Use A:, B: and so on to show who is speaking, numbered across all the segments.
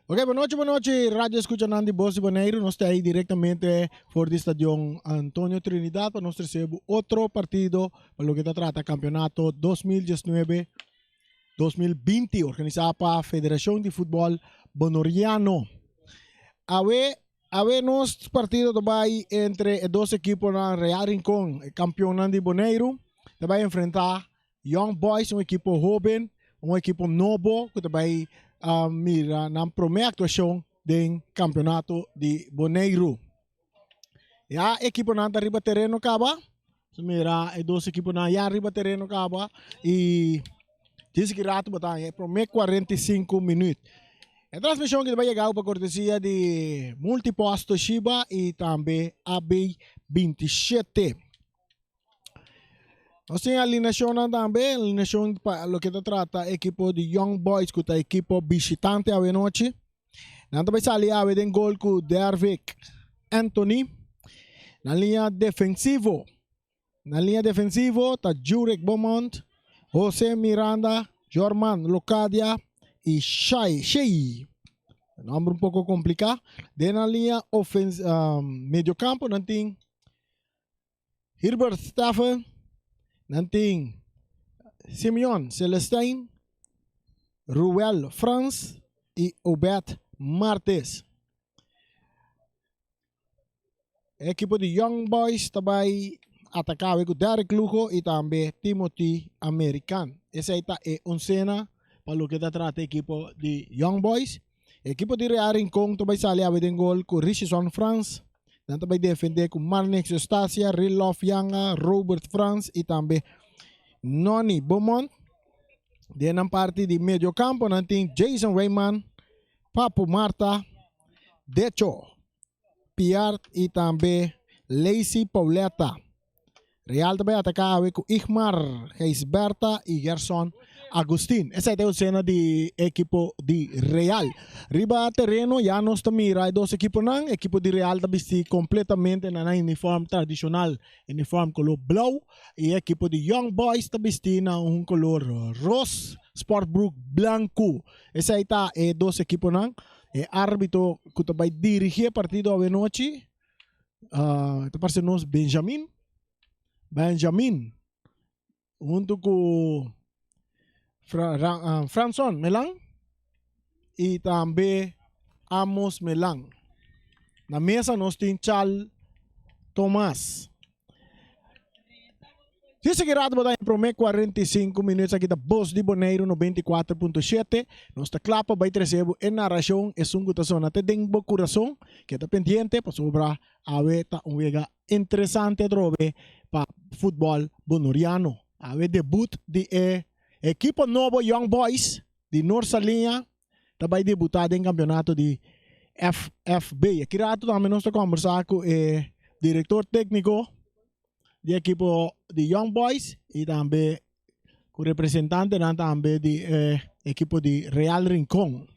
A: Ok, bon nochi, bon nochi, radio escuchanan di Bos di Boneiru. Nos ta ahí directamente for di Stadion Antonio Trinidad pa nos trece bo otro partido pa loke ta trata campeonato 2019-2020 organisa pa Federacion di Futbol Bonoriano. Awe, awe nos partido ta bai entre e dos equiponan Real Rincon, e campeonnan di Boneiru, ta bai enfrenta Young Boys, un ekipo hoben, un ekipo nobo ku ta bai mira nan promé aktuashon den kampeonato di Boneiru. Ya ekiponan ta riba tereno kaba. Nos mira e dos ekiponan ya riba tereno kaba i djis ki ratu bo ta haña e promé 45 minüt. E transmishon ki ta bai yega pa kortesia di Multipost Toshiba i tambe AB 27. Nos tin alineacionnan tambe, alineacion pa loke ta trata ekipo di Young Boys ku ta ekipo bishitante awe nochi. Nan ta bai sali awe den gol ku Dervick Anthony. Na liña defensivo, na liña defensivo ta Jurek Beaumont, Jose Miranda, Jorman Locadia i Shai Shei. Nomber un poko kompliká. Den nan liña ofens mediocampo nan tin Herbert Staffen, nan tin Simeon Celestijn, Ruel Frans i Obed Martes. E ekipo di Young Boys ta bai ataká awe ku Derrick Lugo i tambe Timothy American. Esei ta e onsena pa loke ta trata e ekipo di Young Boys. E ekipo di Real Rincon ta bai sali awe den gol ku Richison Frans. Nan ta bai defendé ku Marnix Eustacia, Rilof Yanga, Robert Frans i tambe Nonny Beaumont. Den nan parti di medio kampo nan tin Jason Weyman, Papu Marta, Decho Piart i tambe Lacey Pauletta. Real ta bai ataká awe ku Igmar Gijsberta i Gerson Agustin. Esei ta e osena di ekipo di Real. Riba tereno ya nos ta mira e dos ekiponan. Ekipo di Real ta bisti kompletamente na nan uniform tradishonal, uniform kolor blou, i e ekipo di Young Boys ta bisti na un kolor ros, sportbroek blanku. Esei ta e dos ekiponan. E arbitro ku ta bai dirigí e partido awe nochi Ta parse nos Benjamin, Benjamin hunto ku Franson Melan i tambe Amos Melan. Na mesa nos tin Chal Tomas. Si sigui rato bo ta den prome 45 minuut esaki ta Bos di Boneiru 94.7. Nos ta kla pa bai trese bo e narashon esun ku ta sona te den bo kurason. Keda pendiente pasobra awe ta un wega interesante atrobe pa futbòl bonoriano. Awe debut di e ekipo nobo Young Boys di Noord Saliña ta bai debutá den kampionato di FFB. Aki rato tambe nos ta kombersá ku e direktor tékniko di ekipo di Young Boys i tambe ku representantenan tambe di e ekipo di Real Rincon.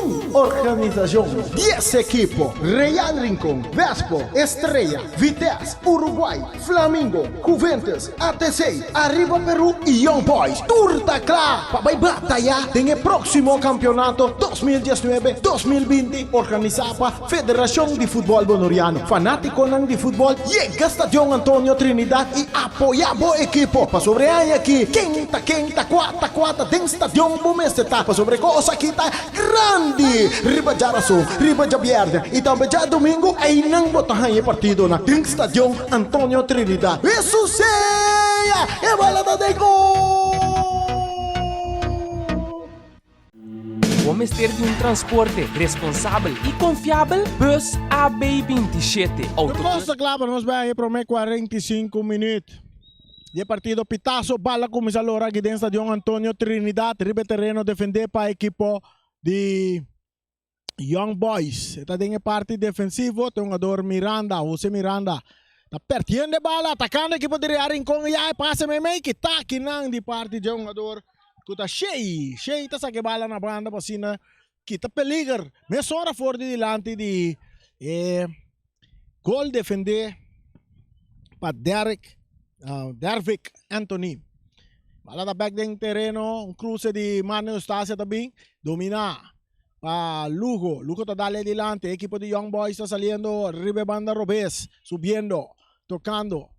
B: Un organisacion, dies ekipo, Real Rincon, Vespo, Estrella, Vitesse, Uruguay, Flamingo, Juventus, ATC, Arriba Peru y Young Boys tur ta cla pa bay bataya den e proximo campeonato 2019, 2020 organisa pa Federacion di Futbol Bonoriano. Fanaticonan di futbol yega Stadion Antonio Trinidad y apoya bo ekipo pasobra e aña aki ken ta ken ta cua ta cua ta den stadion bo mester ta pasobra e cos aki ta grandi riba djarason, riba djabièrnè y tambe djadomingo eynan bo ta haña e partidonan den Stadion Antonio Trinidad. E susea! E bala ta den gol!
C: Bo mester di un transporte responsabel i konfiabel? Bus AB 27
A: Tur
C: Autobus.
A: cos ta cla pa nos bay e prome 45 minuut di e partido. Pitazo bal a cuminsa lora aki den Stadion Antonio Trinidad riba e tereno defende pa ekipo di Young Boys. E ta den e parti defensivo, ta e hungador Miranda, Jose Miranda ta perdiendo e bala, atacando ekipo di Real Rincon y ya e pase meimei kita akinan di parti dje hungador ku ta Shey. Shey ta saka e bala na banda pa asina kita peliger mesora for di dilanti di. E gol defendé pa Derek uh, Dervick Anthony. Bala ta back den terreno, un cruce di Manu Eustacia también. Domina pa Lugo. Lugo ta dale adelante. Equipo de Young Boys está saliendo. Ribe banda Robes. Subiendo. Tocando.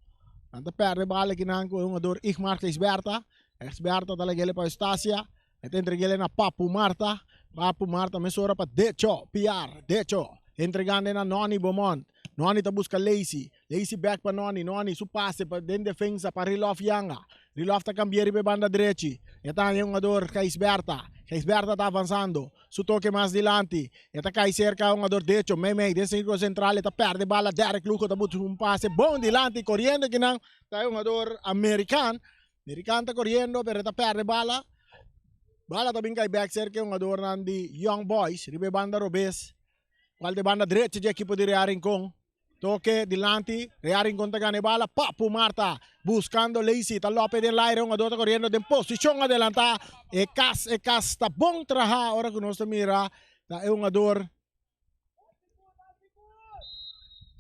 A: Anta perde bala aquí nan con jugador Igmar Gisberta. Gisberta ta legele pa Eustacia. E ta entreg'é na Papu Marta. Papu Marta mesora pa Decho Piar. Decho entregando na Noni Beaumont. Noni ta busca Lacey. Lacey back pa Noni. Noni su pase pa den defensa pa Rilof Yanga. Rilof ta cambia riba e banda drechi. E ta haña hungador Gijsberta. Gijsberta ta avanzando. Su toke mas dilanti. E ta cay cerca hungador Decho. Meimei den circulo central e ta perde bala. Derek Lugo ta buta un pase bon dilanti. Coriendo kinan ta e hungador American. American ta coriendo pero e ta perde bala. Bala ta bin cay bek cerca e hungadornan di Young Boys riba e banda robes. Cual ta e banda drecha di ekipo di Real Rincon. Toke dilanti, Real Rincon ta gana e bala. Papu Marta buscando Lacey. Ta lope den laire, hungador ta coriendo den posicion adelanta. E cas, e cas ta bon traha ora cu nos ta mira ta e hungador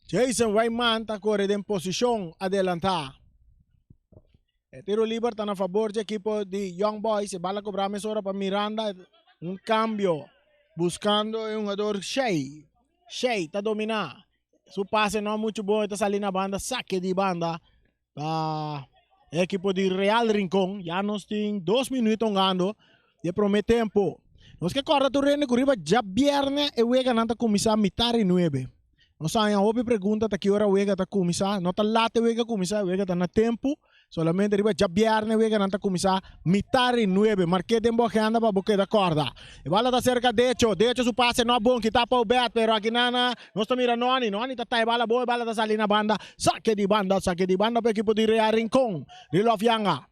A: Jason Wijman ta kore den posishon adelantá. E tiro liber ta na fabor di ekipo di Young Boys. E bala kobrá mesora pa Miranda. Un kambio buskando e hungador Shey. Shey ta dominá. Su pase no muchu bon, e ta sali na banda, sake di banda pa e ekipo di Real Rincon. Ya nos tin dos minuto hungando di e prome tempo. Nos ke kòrda tur hende ku riba djabièrnè e weganan ta kuminsá mitar i nuebe. Nos haña hopi pregunta ta ki ora wega ta kuminsá. No ta lat e wega kuminsá, e wega ta na tempu. Solamente riba djabièrnè weganan ta kuminsá mitar i nuebe. Mark'é den bo agenda pa bo keda kòrda. E bala ta serka Decho. Decho su pase no a bon kitá pa Obed, pero akinan nos ta mira Noni. Noni ta ta e bala bon, e bala ta sali na banda. Sake di banda, sake di banda pa ekipo di Real Rincon. Rilof Yanga.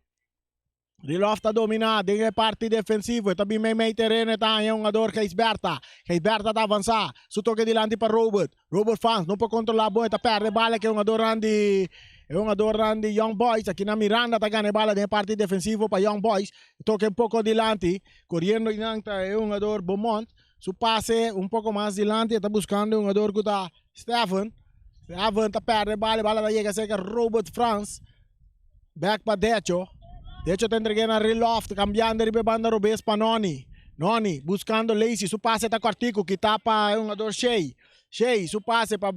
A: Rilof ta dominá den e parti defensivo. E ta bin meimei tereno, e ta haña hungador Gijsberta. Gijsberta ta avansá. Su toke dilanti pa Robert. Robert Fans no por kontrolá bon, e ta pèrdè e bala ku e hungadornan di e hungadornan di Young Boys. Akinan Miranda ta gana e bala den e parti defensivo pa Young Boys. E toke un poko dilanti. Koriendo einan ta e hungador Beaumont. Su pase un poko mas dilanti, e ta buskando e hungador ku ta Steven. Steven ta pèrdè e bala, e bala ta yega serka Robert Frans. Bek pa Decho. Decho ta entreg'é na Riloft, kambiando riba e banda robes pa Noni. Noni buskando Lacey, su pase ta kòrtiku, kitá pa e hungador Shey. Shey su pase pa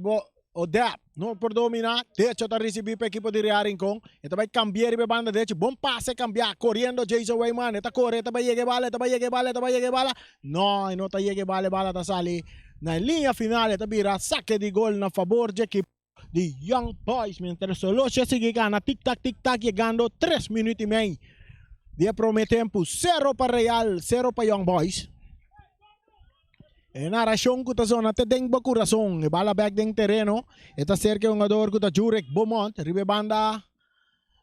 A: Odep, no por dominá. Decho ta risibí pa ekipo di Real Rincon. E ta bai kambi'é riba e banda derecho. Bon pase kambiá, koriendo Jason Weyman. E ta kore, e ta bai yega e bala, e ta bai yega e bala, e ta bai yega e bala. No, e no ta yega e bala, e bala ta sali na e liña final. E ta bira sake di gol na fabor dje ekipo di Young Boys. Mientras Soloshi a sigui gana tik tak tik tak yegando tres minuut i mei di e prome tempu. Sero pa Real, sero pa Young Boys. E narashon ku ta zona te den bo kurason. E bala bek den tereno. E ta serka e hungador ku ta Jurek Beaumont riba e banda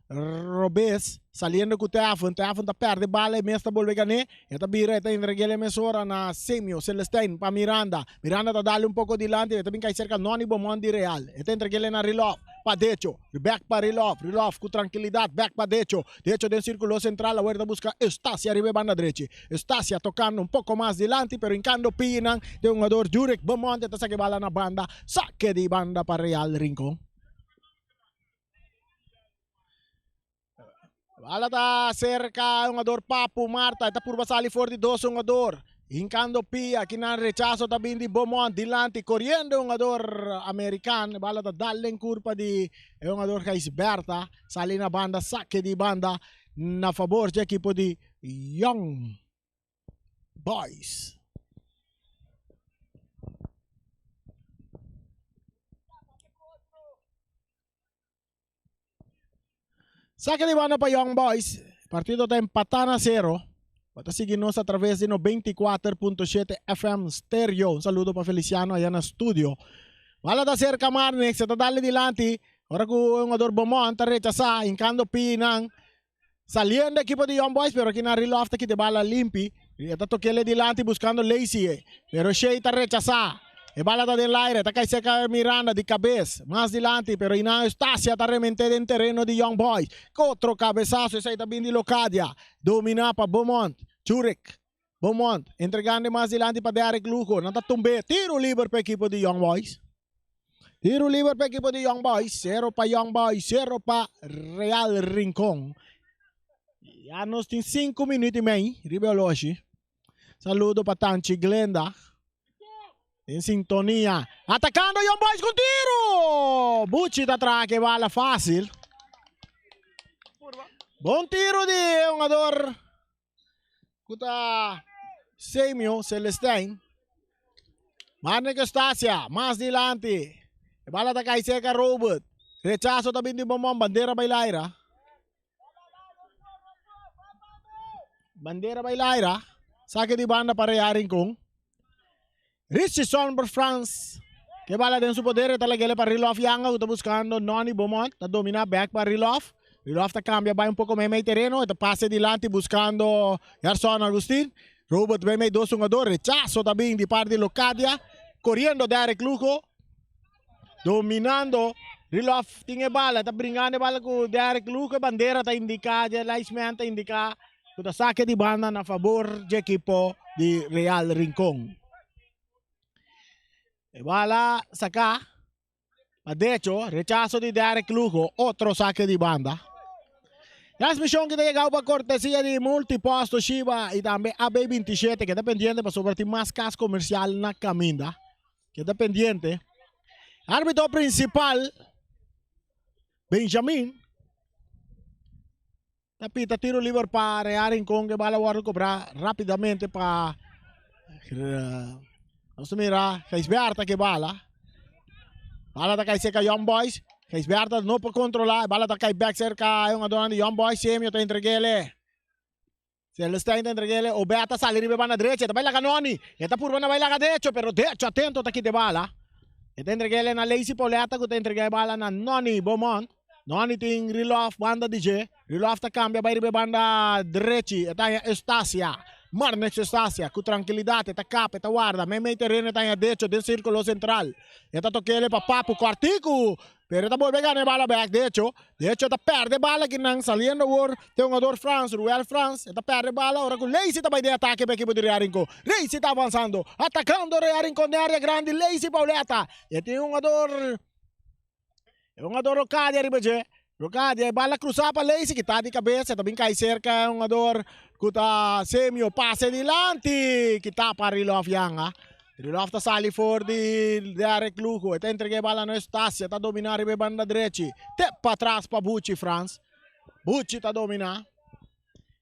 A: robes. Saliendo ku Tevin. Tevin ta perde bala e mes ta bolbe gané. E ta bira e ta entreg'el e mesora na Semio Celestijn pa Miranda. Miranda ta dale un poko dilanti. E ta bin kai serka Nonny Beaumont di Real. E ta entreg'el na Rilov pa Decho. Bek pa Rilov. Rilov ku trankilidat bek pa Decho. Decho den sirkulo sentral awor e ta buska Eustacia riba e banda drechi. Eustacia tocando un poco mas dilanti pero hincando pinan de hungador Jurek Beaumonte ta saca e bala na banda. Saque di banda pa Real Rincon. Bala ta cerca hungador Papu Marta. Ta purba sali for di dos hungador. Hincando pia. Kinan rechazo ta bin di Beaumont dilanti. Corriendo hungador american. Bala ta dal den curpa di hungador Gijsberta. Sali na banda. Saque di banda na favor di equipo di Young Boys. Saque di banda pa Young Boys. Partido ta empatá na sero. Bo ta sigui nos a traves di 94.7 FM Stereo. Un saludo pa Feliciano allá na studio. Bala ta cerca Marnix, ta dale dilanti. Ora ku e hungador Beaumont ta rechasá, hincando pinan. Saliendo ekipo di Young Boys pero aki na Rilof ta kita e bala limpi. E ta tokele dilanti buscando Lacey. Pero Shea ta rechasa. E bala ta den laire, ta kai serka Miranda di kabes. Mas dilanti pero Inan Eustacia ta remente den tereno di Young Boys. Otro kabesaso esei ta bin di Locadia. Domina pa Beaumont. Jurek. Beaumont entregando mas dilanti pa Derrick Lugo. Nan ta tumbe. Tiro liber pa ekipo di Young Boys. Tiro liber pa ekipo di Young Boys. Sero pa Young Boys, sero pa Real Rincon. Ya nos tin 5 minuut y mei riba e oloshi. Saludo pa Tanchi Glenda. En sintonia. Atacando Young Boys con tiro! Buchi ta traha ke bala fácil. Bon tiro di jugador ku ta Semio Celestijn. Marnik Eustacia, mas dilanti. E bala ta kai cerca Robert. Rechazo ta bin di Bonbon, bandera bai laira. Bandera bai laira. Saque di banda pa Real Rincon. Richie Sonber Frans. Ke bala den su poder, ta lagele pa Rilof Yanga, ku ta buscando Noni Beaumont. Ta domina back pa Rilof. Rilof ta cambia bai un poco mei mei tereno. Ta pase dilanti buscando Gerson Agustin. Robert bai mei dos jugador. Rechazo ta bin di parte di Locadia. Corriendo Derek Lugo. Dominando. Rilof tin e bala. Ta bringando e bala ku Derek Lugo. Bandera ta indica, de linesman ta indica ku ta saque di banda na favor di equipo di Real Rincon. E bala saca pa decho, rechazo di Derek Lugo, otro saque di banda. Transmisión que ta llegado pa cortesía di Multipost Toshiba y tambe AB27 que ta pendiente pasobra tin mas cas comercial na caminda. Keda pendiente. Árbitro principal Benjamin ta pita tiro liber pa Real Rincón que bala wòrdu kobrá rápidamente pa nos ta mira Gijsberta ke bala. Bala ta kai serka Young Boys. Gijsberta no por kontrolá. Bala ta kai bèk serka e hungadónan di Young Boys. Semio ta entreg'é. Celestijn ta entreg'é Obed ta sali riba e banda drecha, e ta bai laga Noni. E ta purba na bai laga Decho, pero Decho atento ta kita e bala. E ta entreg'é na Lacey Pauletta ku ta entregá e bala na Noni Beaumont. Noni tin Rilof banda di dje. Rilof ta kambia bai riba e banda drechi. E ta haña Eustacia. Marnix Eustacia ku trankilidat e ta kap, e ta warda. Meimei tereno e ta haña Decho den sirkulo sentral. E ta tok'é pa Papu Kòrtiku. Pero e ta bolbe gana e bala bek, de hecho. De hecho e ta perde bala kinan saliendo awor te hungador Frans, Ruel Frans. E ta perde bala ora ku Lacey ta bai den atake pa ekipo di Real Rincon. Lacey ta avansando, atakando Real Rincon den area grandi, Lacey Pauleta. E tin hungador, e hungador Rocadia riba dje. Rocadia, e bala krusa pa Lacey kita di kabes, e ta bin kai serka e hungador ku ta Semio. Pase dilanti, kita pa Rilof Yanga. Rilof ta sali for di Derek Lugo. E ta entrega e bala na Eustacia. Ta domina riba e banda drechi. Te patras pa Buchi Frans. Buchi ta domina.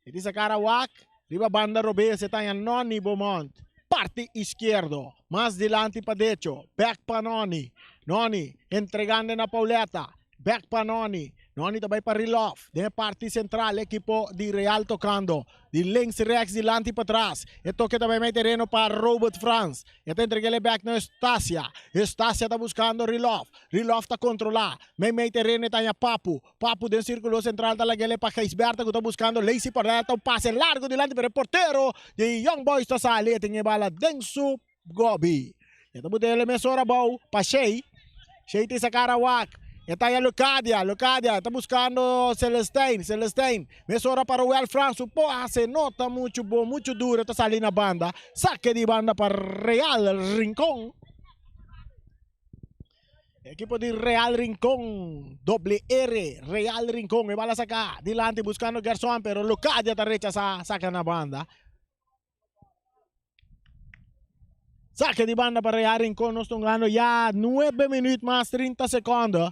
A: E di sacar a wak. Riba banda robes e ta haña Noni Beaumont. Parti izquierdo. Mas dilanti pa decho. Bek pa Noni. Noni entregando na Pauleta. Bek pa Noni. Noni ta bai pa Rilof. Den e parti sentral ekipo di Real tokando. Di links rechts dilanti patras. E toke ta bai mei tereno pa Robert Frans. E ta entreg'el bek na Eustacia. Eustacia ta buskando Rilof. Rilof ta kontrolá. Mei mei tereno e ta haña Papu. Papu den sirkulo sentral ta lag'el pa Gijsberta ku ta buskando Lacey Parretta. Un pase largu dilanti pero e portero di Young Boys ta sali. E tin e bala den su Gobi. E ta bot'el mesora abou pa Shey. Shey tin sa cara wak. E ta haña Lucadia. Lucadia ta buscando Celestijn. Celestijn mesora pa Roel Frans. Su pase no ta mucho bon, mucho duro. E ta sali na banda. Sake di banda pa Real Rincon. Ekipo di Real Rincon. Doble R. Real Rincon. E bala saka dilanti buscando Gerson, pero Lucadia ta rechasa. Saka na banda. Saque di banda pa Real Rincon. Nos tongando ya 9 minuut mas 30 secondo.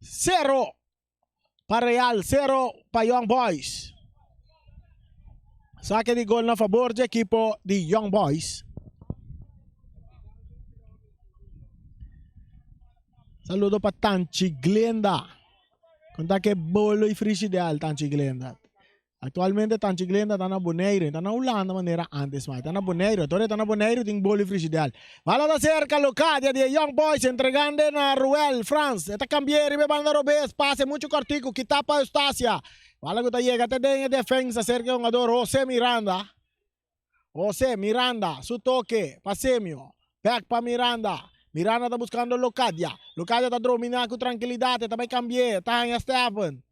A: 0 pa Real, 0 pa Young Boys. Saque di gol na favor di equipo di Young Boys. Saludo pa Tanchi Glenda. Conta que bolo y frigideal Tanchi Glenda. Actualmente Tanchi Glenda ta na Bonaire, ta na Hulanda manera antes ma e ta na Bonaire, ora e ta na Bonaire tin boli frigidel. Bala ta cerca Locadia di e Young Boys entregando na Ruel Frans, e ta cambia riba e banda robes, pase mucho cortico, kita pa Eustacia. Bala cu ta yega te den e defensa cerca e hungador Jose Miranda. Jose Miranda su toke pa Semio, bek pa Miranda. Miranda ta buscando Locadia, Locadia ta dromina cu tranquilidad, e ta bay cambia, e ta haya Stephen.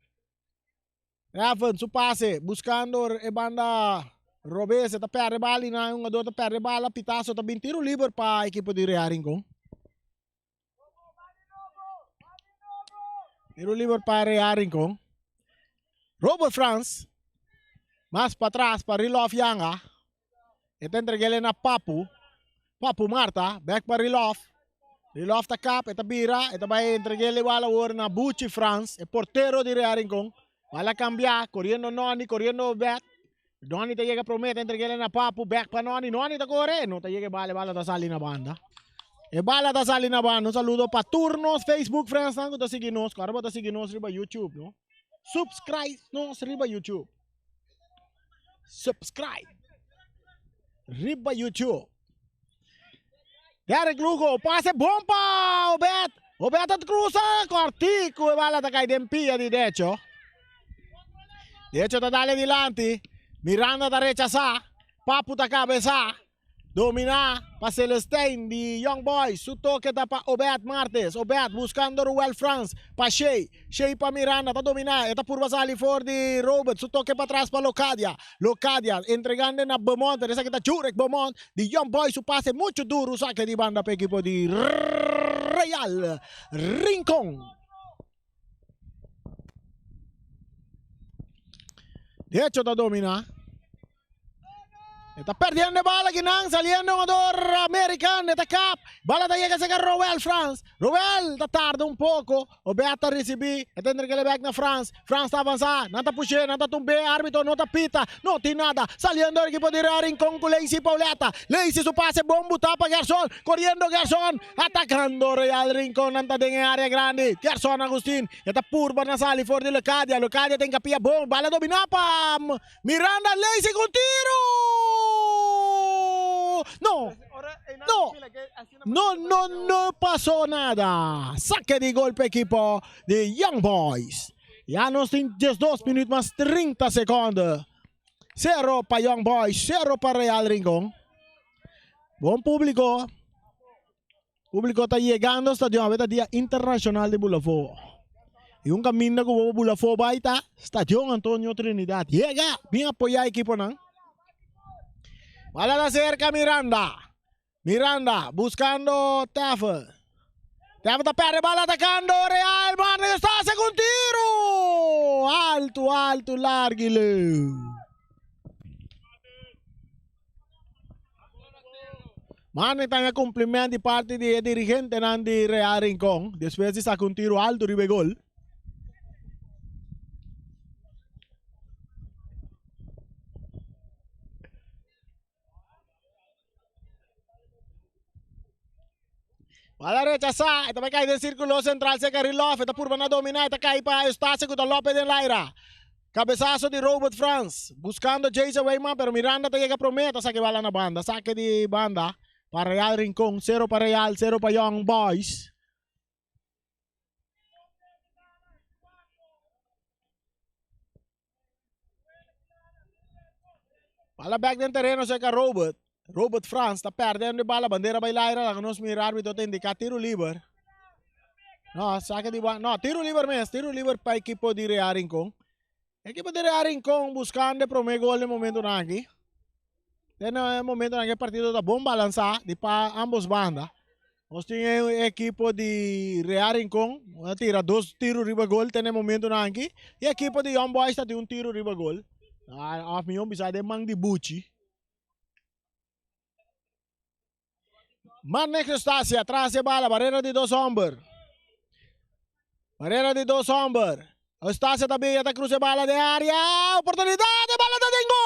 A: Evans su pase buscando e banda robes, e ta perde bala y nan hungador ta perde bala, pitazo ta bin tiro liber pa ekipo di Real Rincon. Tiro liber pa Real Rincon. Robert Frans. Mas patras pa Rilof Yanga. E ta entreg'é na Papu. Papu Marta, bek pa Rilof. Rilof ta kap, e ta bira, e ta bai entreg'é bala awor na Buchi Frans, e portero di Real Rincon. Bala kambia, koriendo Noni, koriendo Obed. Noni ta yega promé, ta entreg'é na Papu, bek pa Noni. Noni ta kore, no ta yega e bala, e bala ta sali na banda. E bala ta sali na banda. Un saludo pa tur nos Facebook friendsnan ku ta sigui nos. Ku ora bo ta sigui nos riba YouTube, no? Subscribe nos riba YouTube. Subscribe riba YouTube. Derek Lugo, pase bon pa Obed. Obed ta cruza cortico e bala ta cai den pia di Decho. Decho ta dale dilanti. Miranda ta rechasa. Papu ta cabeza. Dominá pa Celestijn di Young Boys. Su toke ta pa Obed Martes. Obed buskando Ruel Frans pa Shey. Shey pa Miranda ta dominá. E ta purba sali for di Robert. Su toke patras pa Locadia. Locadia entregando na Beaumont. Pero esaki ta Jurek Beaumont di Young Boys. Su pase muchu duru. Sake di banda pa ekipo di Real Rincon. Decho ta dominá. E ta perdiendo e bala kinan, saliendo jugador American, e ta kap. Bala ta yega cerca Roel Frans. Roel ta tarda un poco. Obed ta ricibi, e ta entreg'e bek na Frans. Frans ta avansa, nan ta push'e, nan ta tumb'e, arbitro no ta pita, no tin nada. Saliendo e ekipo di Real Rincon cu Lacey Pauletta. Lacey su pase bon buta pa Gerson, coriendo Gerson, atacando Real Rincon, nan ta den e area grandi. Gerson Agustin, e ta purba na sali for di Lecadia, Lecadia ta encapia bon, bala domina pa Miranda Lacey con tiro! No! No! No, no, no pasó nada. Saque di gol pa equipo di Young Boys. Ya nos tin 12 minuut mas 30 seconde. Cero pa Young Boys, cero pa Real Rincon. Bon publico. Publico ta yegando stadion awe ta dia internacional di Bulafó. Y un caminda cu bo Bulafó bay ta Stadion Antonio Trinidad. Yega, bin apoya equiponan. Bala ta cerca Miranda. Miranda buscando Teffel. Teffel ta perde bala atacando Real Madrid está hace un tiro. Alto, alto, largo y leu. Mane ta haña cumpliment di parti di e dirigentenan di Real Rincon despues di saca un tiro alto riba e gol. Bala rechasá, e ta bai kai den sírkulo sentral serka Rilof, e ta purba na dominá, e ta kai pa Eustacio ku ta lope den laira. Kabesaso di Robert Frans, buskando Jason Weyman, pero Miranda ta yega promé, ta saka e bala na banda. Sake di banda pa Real Rincon, sero pa Real, sero pa Young Boys. Bala bek den tereno cerca Robert. Robert Frans ta perde de bala. Bandera bay laira. Laga nos mira arbitro ta indica tiro liber. No, saque di no, tiro liber mes. Tiro liber pa equipo di Real Rincon. Equipo di Real Rincon buscando e prome gol den momento aki. Den e momento nan e partido ta bon balansá di pa ambos banda. Nos tin e ekipo di Real Rincon a tira dos tiro riba gol te na e momento nan aki. E ekipo di Young Boys ta tin un tiro riba gol. Of mihó bisa den man di Buchi. Marnex Eustacia tras e bala, barera di dos homber. Barera di dos homber. Eustacia ta bia, ta cruza e bala den area. Oportunidad, e bala ta den gol!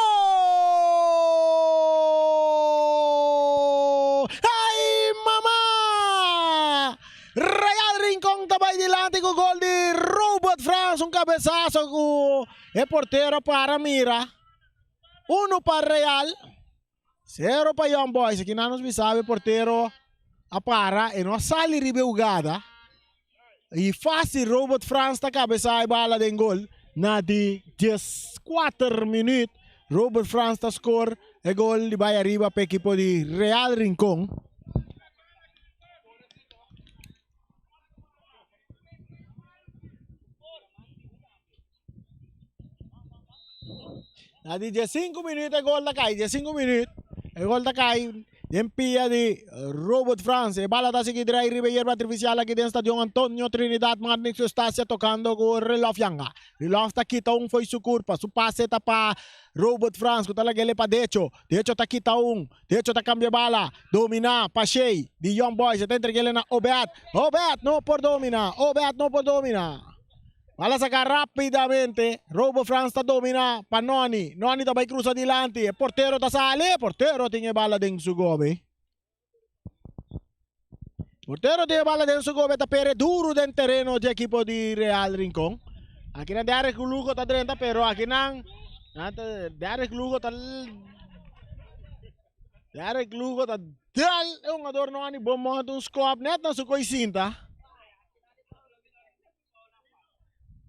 A: Ay, mama! Real Rincon ta bay dilanti cu gol di Robert Frans. Un cabezazo cu e portero para mira. Uno pa Real. Sero pa Young Boys, aki nan nos bisa e portero a para e no a sali riba e hugada. Y facil Robert Frans ta cabeza e bala den gol. Na di 14 minuut Robert Frans ta score e gol di bay ariba pa ekipo di Real Rincon. Na di 15 minuut e gol ta kai, 15 minuut e gol ta kai. Den pia di Robert Frans. E bala ta sigui drai riba e yerba artificial aki den Stadion Antonio Trinidad. Marnix Eustacia tocando cu Rilof Yanga. Rilof ta kita un fo'i su curpa. Su pase ta pa Robert Frans cu ta lag'ele pa Decho. Decho ta kita un. Decho ta cambia bala. Domina pa Shey di Young Boys. E ta entreg'ele na Obed. Obed no por domina. Obed no por domina. Bala saca rapidamente. Robo Frans ta domina pa Noni. Noni ta bay cruza dilanti. E portero ta sali. E portero tin e bala den su gobe. Portero tin e bala den su gobe. Ta pere duro den tereno di equipo di Real Rincon. Aki nan Derek Lugo ta drenta pero aki nan Derek Lugo ta Derek Lugo ta dal e hungador Noni bon monta un skop net na su koisinta.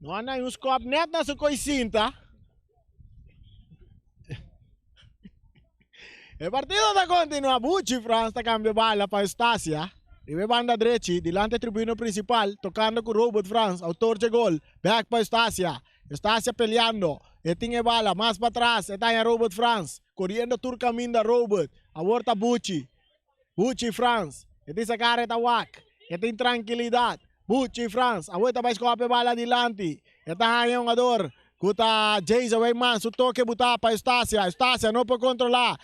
A: No a un skop net na su koisinta. E partido ta continua. Buchi Frans ta cambia bala pa Eustacia. Riba banda drechi, dilante tribuna principal, tocando cu Robert Frans, autor dje gol. Back pa Eustacia. Eustacia peleando. E tin e bala, mas pa tras, e ta haña Robert Frans. Coriendo tur caminda Robert. Awor ta Buchi. Buchi Frans, e tin sa kara e ta wak, e tin trankilidat. Buchi Frans, awor e ta bai skope bala dilanti. E ta haña un ador ku ta Jason Weyman, su toke butá pa Eustacia. Eustacia no por kontrolá.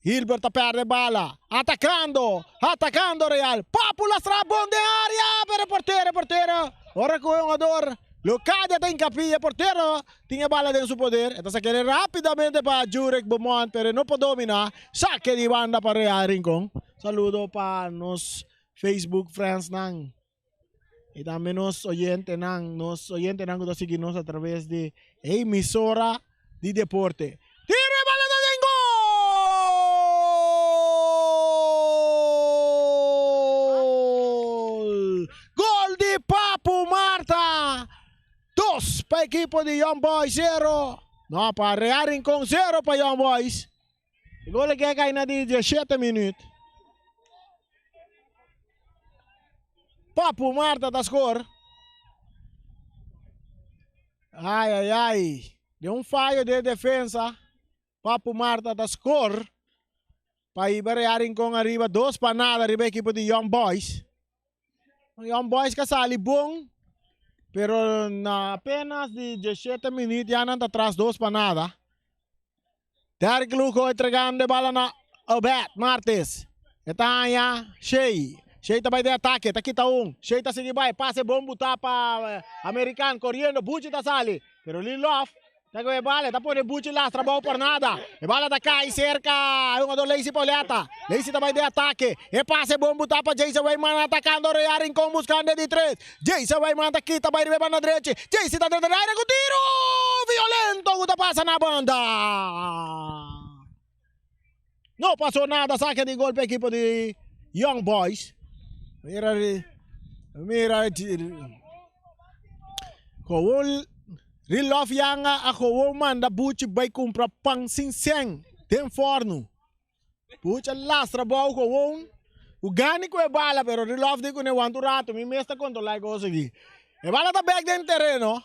A: Gilbert ta pèrdè bala. Atakando, atakando Real. Papu lastra bon den área, pero e portero, e portero, ora ku e hungador Locadia ta hinkapí, e portero Tin e bala den su poder, e ta sak'el rapidamente pa Jurek Beaumont, pero e no por domina. Sake di banda pa Real Rincon. Saludo pa nos Facebook friendsnan y tambe nos oyentenan, nos oyentenan ku ta sigui nos a traves di emisora di deporte. Tira e bala ta den gol! Gol di Papu Marta! Dos pa ekipo di Young Boys, zero. No, pa Real Rincon, zero pa Young Boys. E gol aki a kai na di 17 minuut. Papu Marta ta score. Ai, ai, ai. De un fallo de defensa. Papu Marta ta score. Pa iba Real Rincon arriba, 2-0 riba ekipo di Young Boys. Young Boys ka sali bon, pero na apenas di 17 minuut ya nan ta tras 2-0. Derek Lugo entregando e bala na Obed Martes. E ta haña Shea. Shea ta bai den atake, ta kita un. Shea ta sigui bai, pase bon butá pa American, koriendo, Buchi ta sali. Pero Lee Love Ta ku e bala, e ta pone Buchi lastra abou por nada. E bala ta kai serka e hungador Lacey Pauletta. Lacey ta bai den atake. E pase bon butá pa Jason Weyman atakando Rea Rincon buskando e di tres. Jason Weyman ta kita bai riba e banda drechi. Jason ta drenta den aire ku tiru violento ku ta pasa na banda. No pasó nada, sake di gol pa ekipo di Young Boys. Mira, mira, gewoon Rilof Yanga a gewoon manda Buchi bai kumpra pan sin sen den forno. Buchi a lastra bou gewoon. Ku gani ku e bala, pero Rilof di kuné wanta un rato, mi mes ta kontrolá e kos aki. E bala ta bek den tereno.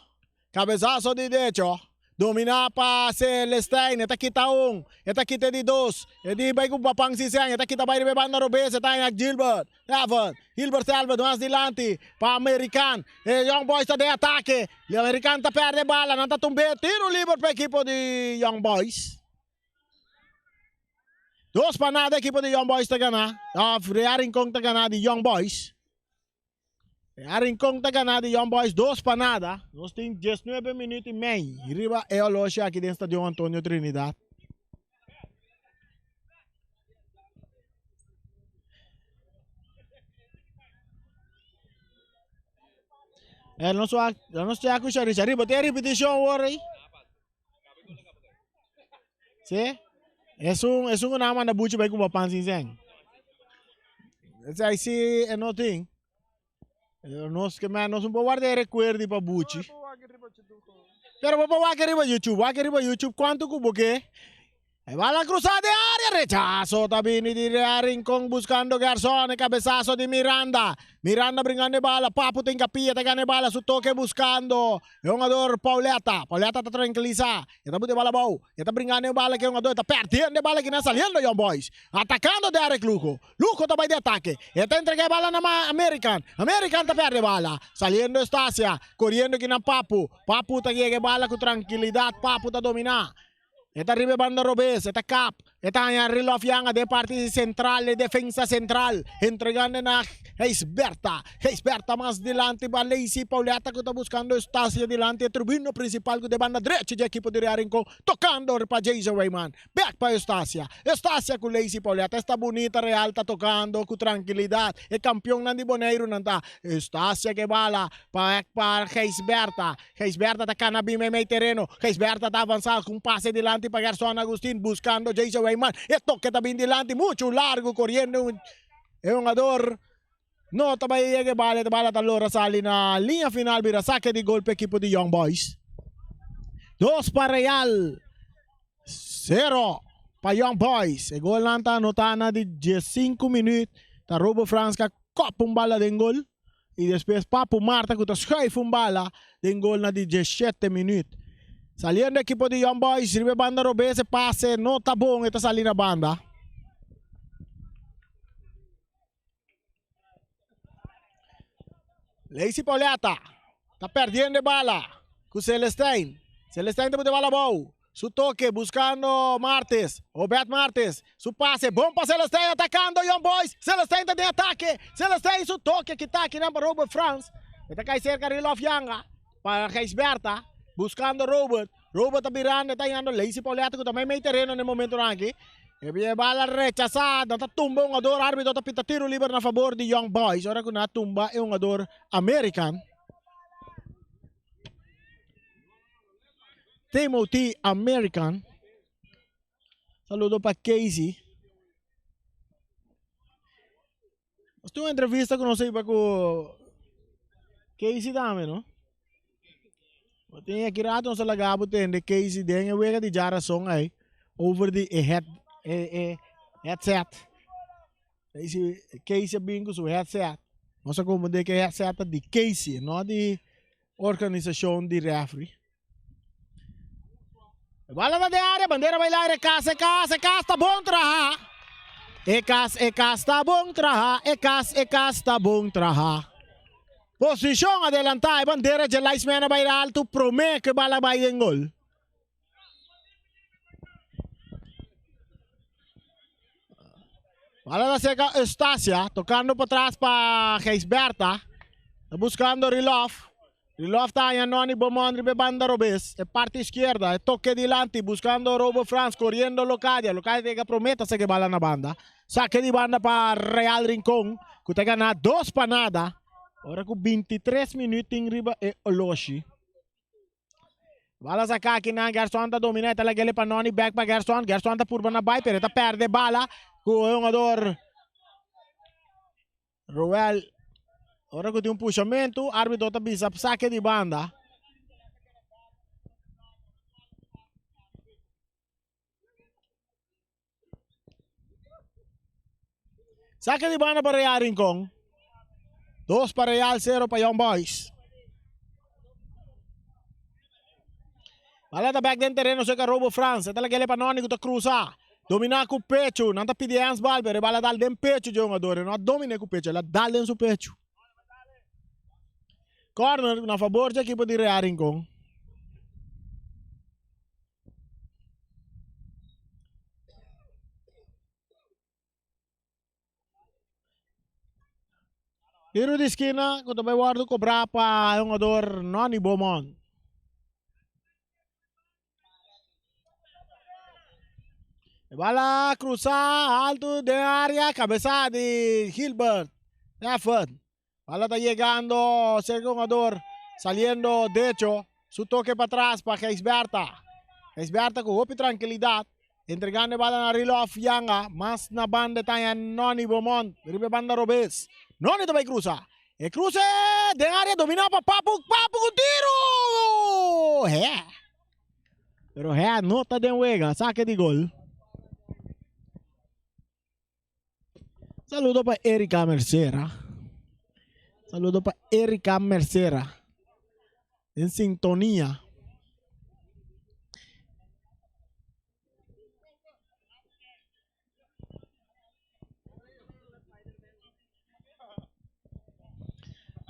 A: Cabezazo di decho, domina pa Celestijn, e ta kita un, e ta kita e di dos, e di bai cu Papan Siseng, e ta kita bai riba e banda robes, e ta haña Gilbert, Evan, Gilbert Selva mas dilanti pa American, e Young Boys ta den atake, American ta perde e bala, nan ta tumbe, tiro liber pa ekipo di Young Boys. 2-0 ekipo di Young Boys ta gana, of Real Rincon ta gana di Young Boys. E Rincon ta gana di Young Boys 2-0. Nos tin 19 minuut y mei riba e horloge aki den Stadion Antonio Trinidad. E nos wak, nos check ku Shari. Shari, bo tin repeticion awor ei? Sí? Esun, esun ku nan manda buchi bai kumpra pan sin sen. Esei si e no tin. Nos ke men nos un por warda e rekuerdi pa buchi. Pero bo por wak riba YouTube, wak riba YouTube kuantu ku bo ke. E bala cruza den area, rechazo ta bini di Real Rincon buscando Gerson, e cabezazo di Miranda. Miranda bringando e bala, Papu ta hincapia, ta gana e bala, su toque buscando e hungador Pauletta. Pauletta ta tranquiliza, e ta buta e bala abou, e ta bringando e bala cu e hungador, e ta perdiendo e bala kinan saliendo Young Boys. Atacando Derrick Lugo, Lugo ta bay di atake, e ta entrega e bala na American, American ta perde e bala, saliendo Estacia, coriendo kinan Papu, Papu ta yega e bala cu tranquilidad, Papu ta domina. E ta riba e banda robes, e ta kap, e ta haña Rilof Yanga den parti sentral, e defensa sentral, entregando na Gijsbertha. Gijsbertha mas dilanti pa Lacey Pauletta ku ta buskando Eustacia dilanti e tribuna prinsipal ku ta e banda drechi di ekipo di Real Rincon, tokando pa Jason Weyman. Bek pa Eustacia. Eustacia ku Lacey Pauletta. Esta bunita Real ta tokando ku trankilidat. E kampionnan di Boneiru nan ta. Eustacia ke bala pa pa Gijsbertha. Gijsbertha ta kana bin meimei tereno. Gijsbertha ta avansá ku un pase dilanti pa Gerson Agustin buskando Jason Weyman. E toke ta bin dilanti muchu largu koriendo e hungador no ta bai yega e bala. E bala ta lora sali na liña final bira sake di gol pa ekipo di Young Boys. Dos pa Real, sero pa Young Boys. E golnan ta anotá na di diesinku minüt. Ta Robo Frans ka kòp un bala den gol. Y despues Papu Marta cu ta schuif un bala den gol na di diesshete minuut. Saliendo ekipo di Young Boys riba e banda robes e pase no ta bon e ta sali na banda. Lacey Pauletta ta perdiendo e bala cu Celestijn. Celestijn ta pone e bala abou. Su toke buscando Martes, Obed Martes, su pase bon pa Celestijn atacando Young Boys, Celestijn ta den atake, Celestijn su toke kita akinan pa Robert Frans, e ta kai cerca Rilof Yanga, pa Gijsbertha, buscando Robert, Robert ta birando e ta yando Lacey Pauletta cu ta mei mei tereno na e momentonan aki, e bala rechasa, nan ta tumba e hungador, arbitro ta pita tiro liber na fabor di Young Boys, ora cu nan a tumba e hungador American. Timothy American. Saludo pa Casey. Nos tin un entrevista ku nos a hiba ku Casey tambe, no? Bo tin aki rato nos a laga bo tende Casey den e wega di djarason ei over di e head e e headset. Casey Casey a bin ku su headset. Nos a komprende ku e headset ta di Casey, no di Organisashon di refri. E bala ta den area, bandera bai laire, kas, e kas, e kas ta bon traha. E kas, e kas ta bon traha, e kas, e kas ta bon traha. Posishon adelantá, e bandera dje linesman a bai altu promé ku e bala bai den gol. Bala ta cerca Eustacia, tocando patras pa Gijsberta. Ta buscando Rilof. Rilof ta haña Noni Beaumont riba e banda robes, e parti izquierda. E toque dilanti buscando Robo Frans, corriendo Locadia. Locadia ta yega prome, ta saca e bala na banda. Saque di banda pa Real Rincon, cu ta gana dos pa nada. Ora cu 23 minuut tin riba e oloshi. Bala saká akinan, Gerson ta dominá, e ta lag'é pa Noni, bèk pa Gerson, Gerson ta purba na bai, pero e ta pèrdè bala ku e hungador Roel. Ora ku tin un pushamentu, árbitro ta bisa sake di banda. Sake di banda pa Real Rincon. Dos pa Real, cero pa Young Boys. Bala ta back den terreno cerca Robo Frans. Eta la gele pa Noni ku ta cruza. Domina ku pecho. Nan ta pidi handsbal, pero e bala dal den pecho di hungador. E no a domine ku pecho, el a dal den su pecho. Corner na favor di ekipo di Real Rincon. Tiro di skina ku ta bai wòrdu kobrá pa e hungador Nonny Beaumont. E bala krusá altu den área, kabesá di Gilbert Effort. Bala ta yegando cerca hungador saliendo decho. Su toque patras pa Gijsberta. Gijsberta cu hopi tranquilidad. Entregando e bala na Rilof Yanga. Mas na banda ta ya Noni Beaumont. Riba e banda robes. Noni ta bay cruza. E cruze den area domina pa Papu. Papu cu tiro! He. Pero he no ta den wega. Saque di gol. Saludo pa Erika Mercera. Saludo pa Erika Mercera. En sintonia.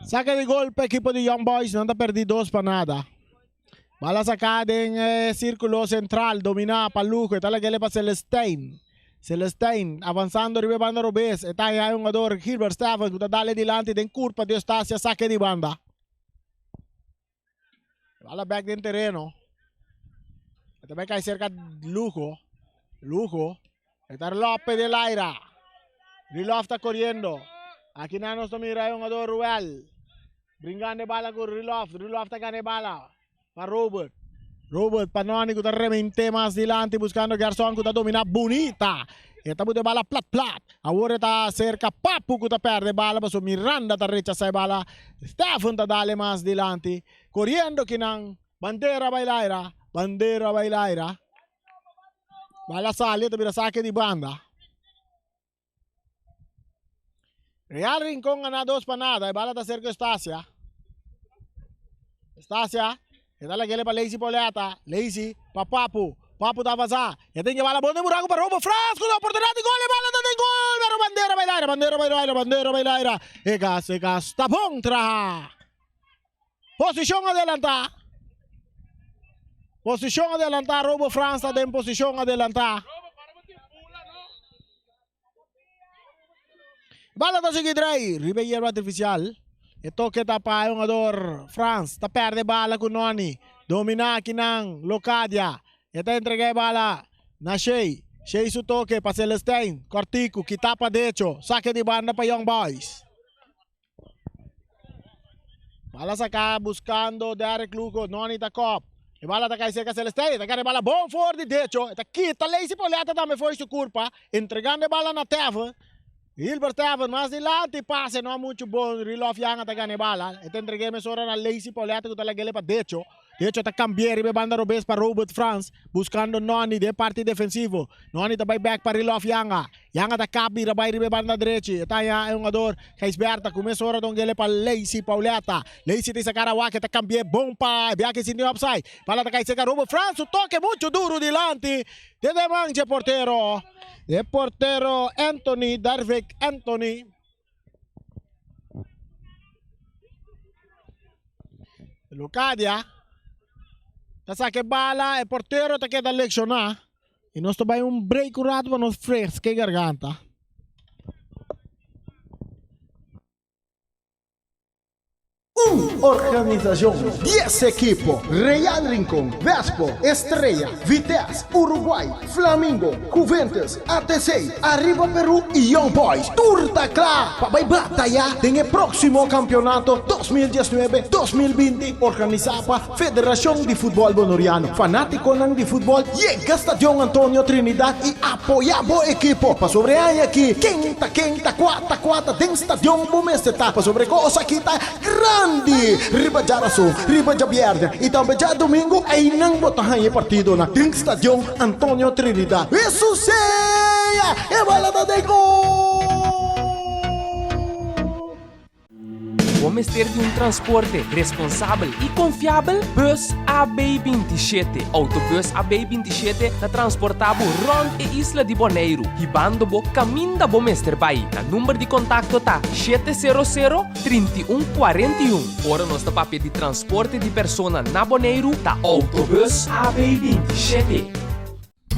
A: Saca di gol pa equipo di Young Boys. Nan ta perdi dos pa nada. Bala saca den eh, círculo central. Domina pa Lugo. Eta la gele pa Celestein. Celestein avanzando riba banda robes. Eta hay un jugador Gilbert Stevens. Kuta dale dilanti den curpa di Eustacia. Saque di banda. Bala back den terreno. Eta bai cae cerca Lugo. Lugo. Eta López del Aira. Rilof está corriendo. Aquí na nos mira un jugador Ruel. Bringando bala con Rilof. Rilof está ganando bala. Pa Robert. Robert Panoni que está remente más delante buscando Gerson que está domina bonita. Esta bute bala plat plat. Ahora está cerca Papu que está perde bala. Paso Miranda está rechaza bala. Stefan está dale más delante. Corriendo kinan. Bandera bailaira. Bandera bailaira. Bala sale, ta bira saque di banda. Real Rincón gana 2 pa nada. E bala ta cerca Estacia. Estacia. E ta lagele pa Lacey Pauleta. Lacey pa Papu. Papu ta avanza. E tin que bala bon de buraco pa Robo Frans. Con oportunidad de gol. E bala ta den gol. Pero bandera bailaira. Bandera bailaira. Bandera bailaira. E gas, e gas. Ta bon traha. Posicion adelanta. Posicion adelanta. Robo Frans ta den posicion adelanta. Bala ta sigui drei riba e yerba artificial. E toke ta pa e hungador Frans. Ta perde bala ku Noni. Domina akinan Locadia. E ta entrega e bala na Shey. Shey su toke pa Celestijn. Kortiku kita pa decho. Sake di banda pa Young Boys. Bala saka buscando Derek Lugo. Noni ta kop. E bala ta kai cerca Celestijn. E ta gana e bala bon for di decho. E ta kita Lacey Pauletta tambe for su curpa. Entregando e bala na Tevin. Gilbert Tevin mas dilanti. Pase no mucho bon. Rilof Yanga ta gana e bala. E ta entrega mesora na Lacey Pauletta ku ta lag'ele pa decho. Decho ta cambia riba e banda robes pa Robert Frans. Buscando Noni den parti defensivo. Noni ta bay back pa Rilof Yanga. Yanga ta kap bira bay riba e banda drechi. E ta haña e hungador Gijsberta cu mesora ta ungele pa Lacey Pauletta. Lacey ta isa cara wak e ta cambia bon pa e biaha sinti offside. Bala ta cay cerca Robert Frans. Su toke mucho duro dilanti den e man dje portero. E portero Anthony Darvick Anthony. Locadia ta saca e bala, e portero ta keda lecciona. Y nos ta bay un break un rato pa nos fresca e garganta.
B: Un organisacion, dies ekipo, Real Rincon, Vespo, Estrella, Vitesse, Uruguay, Flamingo, Juventus, ATC, Arriba Peru y Young Boys tur ta cla pa bay bataya den e proximo campeonato 2019, 2020 organisa pa Federacion di Futbol Bonoriano. Fanaticonan di futbol yega Stadion Antonio Trinidad y apoya bo ekipo pasobra e aña aki ken ta ken ta cua ta cua ta den stadion bo mester ta pasobra e cos aki ta grandi riba djarason, riba djabièrnè y tambe djadomingo eynan bo ta haña e partidonan den Stadion Antonio Trinidad. Hesus sea e bala ta den gol!
C: Bo mester di un transporte responsabel i konfiabel? Bus AB 27. Autobus AB 27 ta transportá bo rònt e isla di Boneiru, hibando bo kaminda bo mester bai. Nan number di kontakto ta 700 31 41. Ora nos ta papia di transporte di persona na Boneiru, ta Autobus AB 27.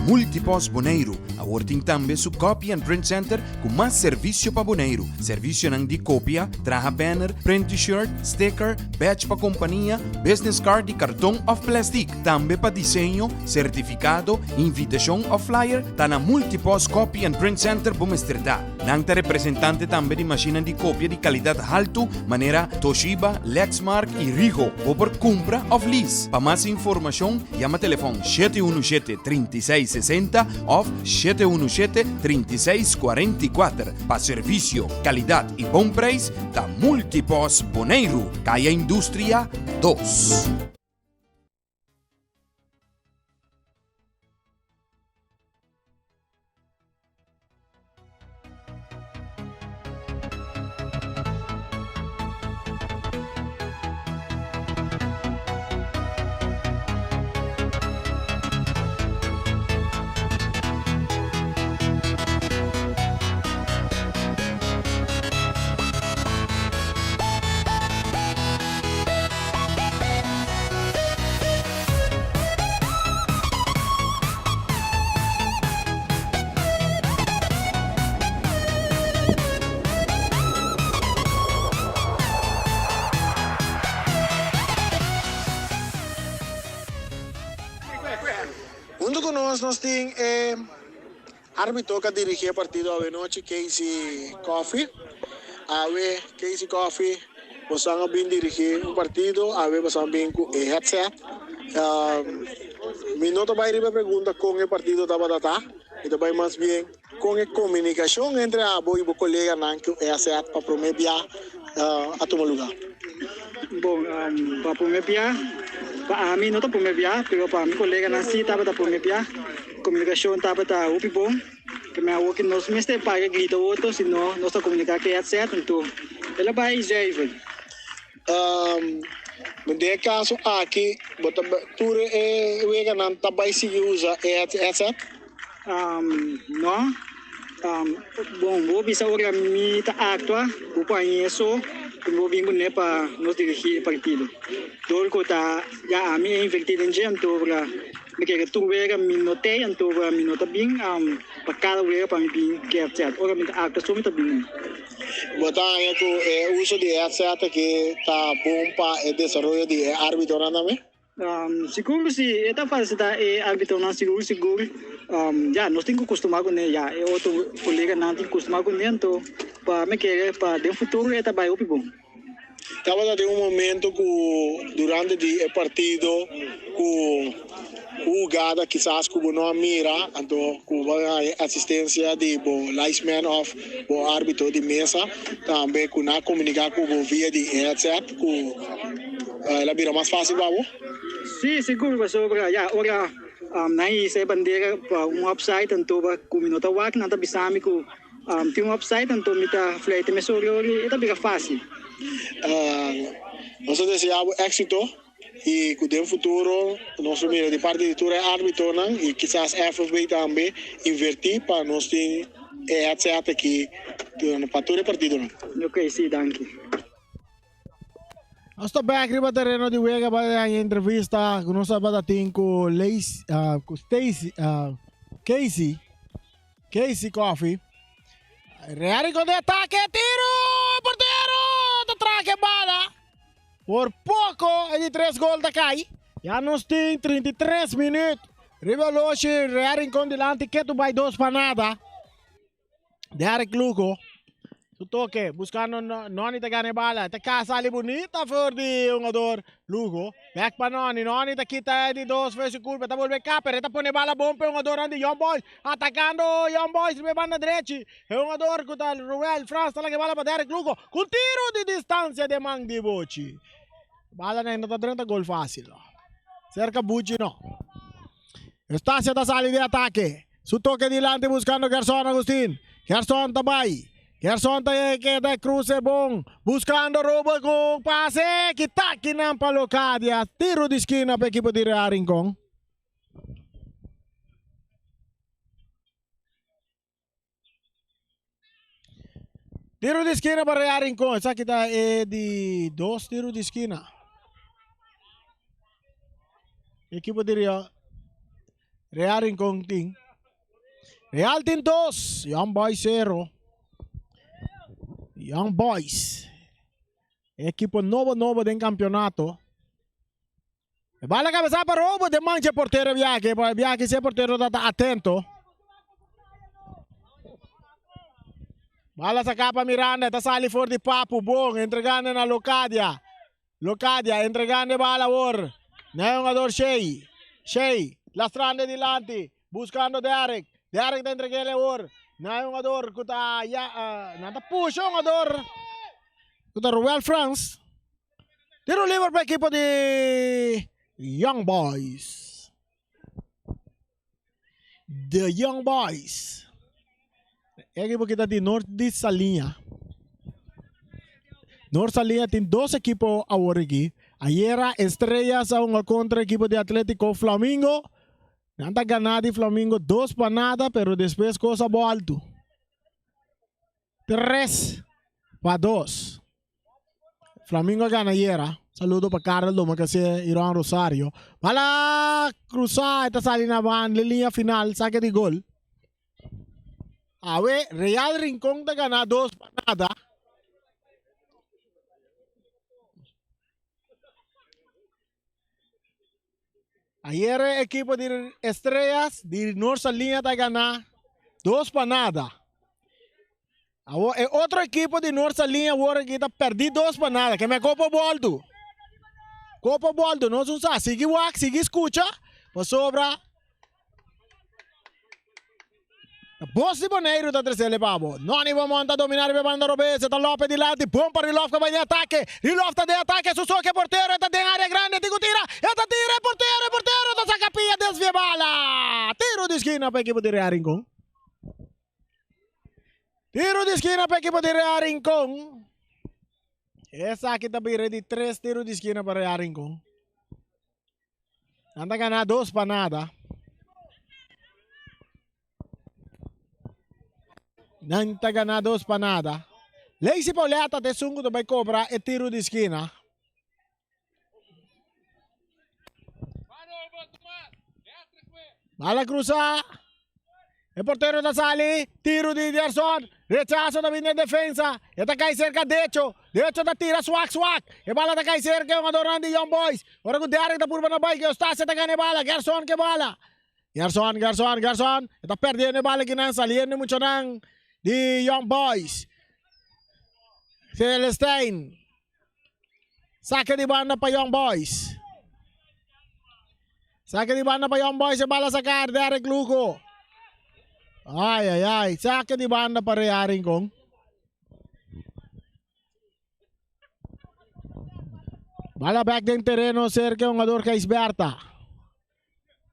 D: Multipost Boneiru awor tin tambe su Copy and Print Center ku mas servisio pa Boneiru. Servisionan di kopia, traha banner, print t-shirt, sticker, badge pa kompania, business card di karton òf plèstik. Tambe pa diseño, sertifikado, invitashon òf flyer ta na Multipost Copy and Print Center bo mester ta. Nan ta representante tambe di mashinnan di kopia di kalidat haltu manera Toshiba, Lexmark i Rigo. Bo por kumpra òf lease. Pa mas informashon yama telefòn 717 36 60 òf 717 36 44. Pa servisio, kalidat i bon preis ta Multipos Boneiru, Kaya Industria 2.
A: Hunto ku nos nos tin e arbitro ku a dirigí e partido awe nochi, Casey Coffey. Awe Casey Coffey bosan a bin dirigí un partido, awe bosan a bin ku e headset. Mi no ta bai riba e pregunta kon e partido tabata ta, mi ta bai mas bien kon e komunikashon entre abo i bo koleganan ku e headset pa promé bia a tuma lugá.
E: Bon, pa promé bia, pa ami no ta promé bia, pero pa mi koleganan sí tabata promé bia. Komunikashon tabata hopi bon. Primer awor ku nos mester paga grita otro, si no nos ta komuniká ku e headset, anto el a bai zuiver.
A: Den e kaso aki, bo ta tur e weganan ta bai sigui usa e headset?
E: No. Bon, bo bisa ora mi ta actua, bo por haña eso cu bo bin cune pa nos dirigi e partido. Dor cu ta ya ami a inverti den dje, anto ora mi kere tur wega mi no tey, anto ora mi no ta bin pa cada wega pa mi bin cu headset. Ora mi ta actua so mi ta bin.
A: Bo ta haña cu e uso di e headset aki ta bon pa e desaroyo di e arbitonan tambe?
E: Sigur ku si, e ta fasilitá e arbitronan sigur sigur. Ya, nos tin ku kustumá kuné, ya, e otro koleganan tin ku kustumá kuné, anto pa mi kere pa den futuro e ta bai hopi bon.
A: Tabata den un momento ku durante di e partido ku hugada kisas ku bo no a mira, anto ku bo a haña asistensia di bo linesman òf bo arbitro di mesa, tambe ku nan a komuniká ku bo via di e headset ku. El a bira mas fácil pa bo?
E: Sí, sigur, pasobra ya ora nan hisa e bandera pa un offside anto ba ku mi no ta wak nan ta bisa mi ku tin un offside anto mi ta fluita mesora ora e ta bira fácil.
A: Nos ta desea bo éxito y ku den futuro nos lo mira di parti di tur e árbitonan y kisas FFB tambe invertí pa nos tin e headset aki pa tur e partidonan.
E: Ok, sí, danki.
A: Nos ta bek riba tereno di wega pa e entrevista ku nos tabata tin ku Lacy, ah, ku Stacy, ah, Casey, Casey Coffee. Real con de ataque, tiro, portero, ta traque bala. Por poco e di tres gol ta kai. Ya nos tin 33 minuut. Riba loshi, Real Rincon dilanti, ketu bai dos pa nada. Derek Lugo. Su toque, buscando Noni ta gana e bala. Ta casa ali bonita voor di jugador Lugo. Back pa Noni. Noni ta kita di dos veces curva. Ta volve Kapper. Ta pone bala bom pa jugador di Young Boys. Atacando Young Boys riba banda derechi. E jugador ku ta Ruel Frans ta laga bala pa Derek Lugo. Ku tiro di distancia de man di Bochi. Bala na ta drenta gol fácil. Cerca Buchi no. Estacia ta sali di atake. Su toke dilanti buscando Gerson Agustin. Gerson ta bay. Gerson ta keda cruce bon. Buscando Robert con pase. Kita kinan pa Locadia. Tiro di skina pa equipo di Real Rincon. Tiro di skina pa Real Rincon. Esaki ta e di dos tiro di skina. Equipo di Real, Real Rincon tin. Real tin dos. Young Boys cero. Young Boys. Equipo nobo nobo den campeonato. E bala cabeza pa Robo de mancha portero Biaki. Biaki si portero ta atento. Bala saca pa Miranda, ta sali for di Papu, bon, entregando na Locadia. Locadia entregando e bala awor na e hungador Shey. Shey lastrando dilanti, buscando Derek. Derek ta entregele awor na e hungador cu ta ya, uh, nan ta pusha hungador cu ta Ruel Frans. Tiro liber pa ekipo di Young Boys. The Young Boys. Ekipo ki ta di Noord di Saliña. Noord Saliña tin dos ekipo awor aki. Ayera Estrellas a hunga kontra ekipo di Atletico Flamingo. Nan ta gana di Flamingo dos pa nada, pero despues kos a boltu. 3-2. Flamingo a gana ayera. Saludo pa Karel Domacassé y Ron Rosario. Bala cruza, ta sali na banda, liña final, saque di gol. Awe, Real Rincón ta gana 2 pa nada. Ayer e ekipo di Estrellas di Noord Saliña ta gana dos pa nada. Awor e otro ekipo di Noord Saliña awor aki ta perdi dos pa nada. Ke me kopo boldu. Kopo boldu, nos un sa. Sigui wak, sigui skucha, pasobra Bos di Boneiru ta tresele pa bo. Noni Beaumont ta domina riba e banda robes. E ta Lope dilanti. Bon pa Rilov ku bai den atake. Rilov ta den atake. Su so ku e portero. E ta den area grandi. E tin ku tira. E ta tira. E portero. E portero ta saka pia. Desvia e bala. Tiro di skina pa ekipo di Real Rincon. Tiro di skina pa ekipo di Real Rincon. Esaki ta bira di tres tiro di skina pa Real Rincon. Nan ta gana dos pa nada. Nan ta gana dos pa nada. Lacey Pauletta ta esun ku ta bai kobra e tiro di skina. Bala krusa. E portero ta sali, tiro di Gerson, rechaso ta bini den defensa, e ta kai serka Decho, Decho ta tira swak swak, e bala ta kai serka e hungadornan di Young Boys, ora ku Derrick ta purba na bai, Eustacia ta gana e bala, Gerson ke bala, Gerson, Gerson, Gerson, e ta perdiendo e bala kinan, saliendo e muchanan di Young Boys. Celestijn, sake di banda pa Young Boys. Sake di banda pa Young Boys e bala sacar Derek Lugo. Ay, ay, ay. Sake di banda pa Real Rincon. Bala back den terreno cerca un jugador Gijsberta.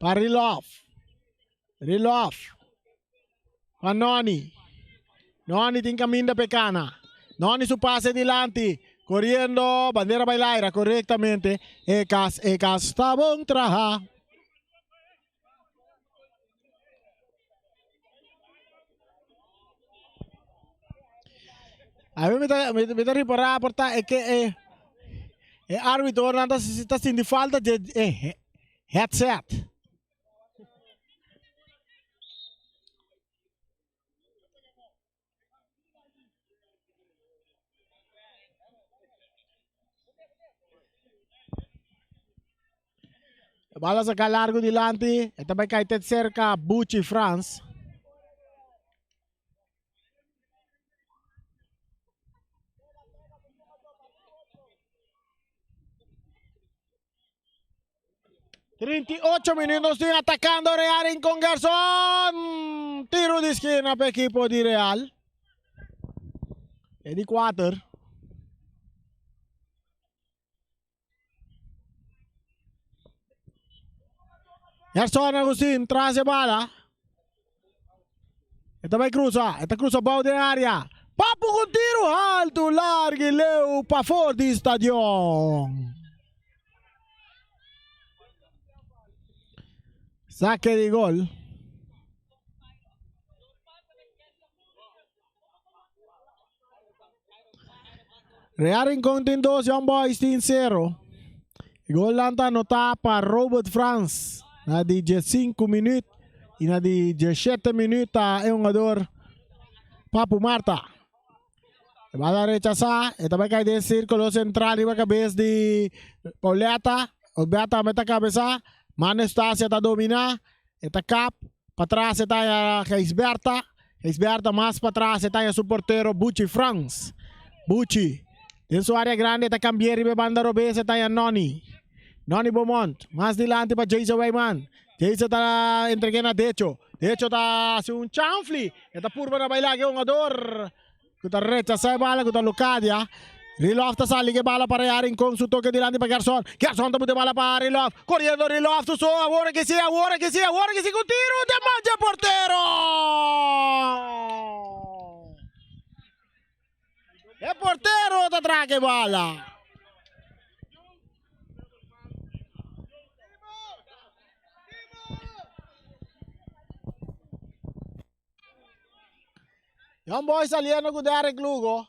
A: Pa Rilov. Rilov. Pa Noni. Noni tin caminda pe cana. Noni su pase dilanti. Corriendo. Bandera bay laira correctamente. E cas, e cas ta bon traha. A mi ta, mi ta ripara por ta e ke e, e arbitro nan ta, ta sinti falta de e headset. E bala saca largo dilanti. E ta bai cai te cerca Buchi Frans. 38 minuut nos tin atacando Real Rincon Gerson. Tiro di esquina pa equipo di Real. E di 4. Gerson Agustin tras e bala. E ta bai cruza. E ta cruza bou den area. Papu con tiro alto, largo y leu pafor di stadion. Saque di gol. Real Rincon tin dos, Young Boys tin cero. Gol nan ta anotá pa Robert Frans na di 15 minuut y na di 17 minuut ta e hungador Papu Marta. E bala rechasá, e ta bai kai den sírkulo sentral riba kabes di Pauletta. Obet tambe ta kabesá. Mano Estacia ta dominá. E ta kap. Patras e ta haña Gijsberta. Gijsberta mas patras e ta haña su portero Buchi Frans. Buchi den su área grandi e ta kambi'é riba e banda robes e ta haña Nonny. Nonny Beaumont mas dilanti pa Jason Wijman. Jason ta entreg'é na Decho. Decho ta hasi un chanfli. E ta purba na baila ku e hungador. Ku ta rechasá e bala ku ta Locadia. Rilov ta sali ku e bala pa Rea Rincon. Su toke dilanti pa Gerson. Gerson ta buta e bala pa Rilov. Koriendo Rilov su so. Awor aki si, awor aki si, awor aki si ku tiru den man dje portero! E portero ta traha e bala. Young Boys saliendo ku Derrick Lugo.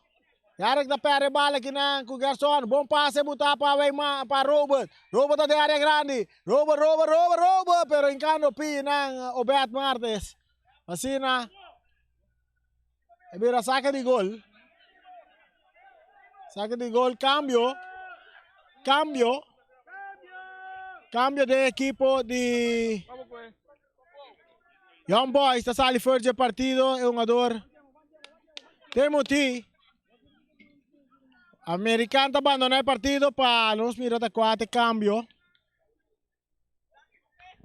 A: Derrick ta perde bala kinan ku Gerson. Bon pase buta pa Weima pa Robert. Robert ta den área grandi. Robert, Robert, Robert, Robert. Pero hinkando pi nan Obed Martes. Asina e bira saka di gol. Saka di gol, cambio. Cambio. Cambio den ekipo di Young Boys ta sali for dje partido e hungador Timothy American ta bandona e partido pa nos mira ta cua ta e cambio.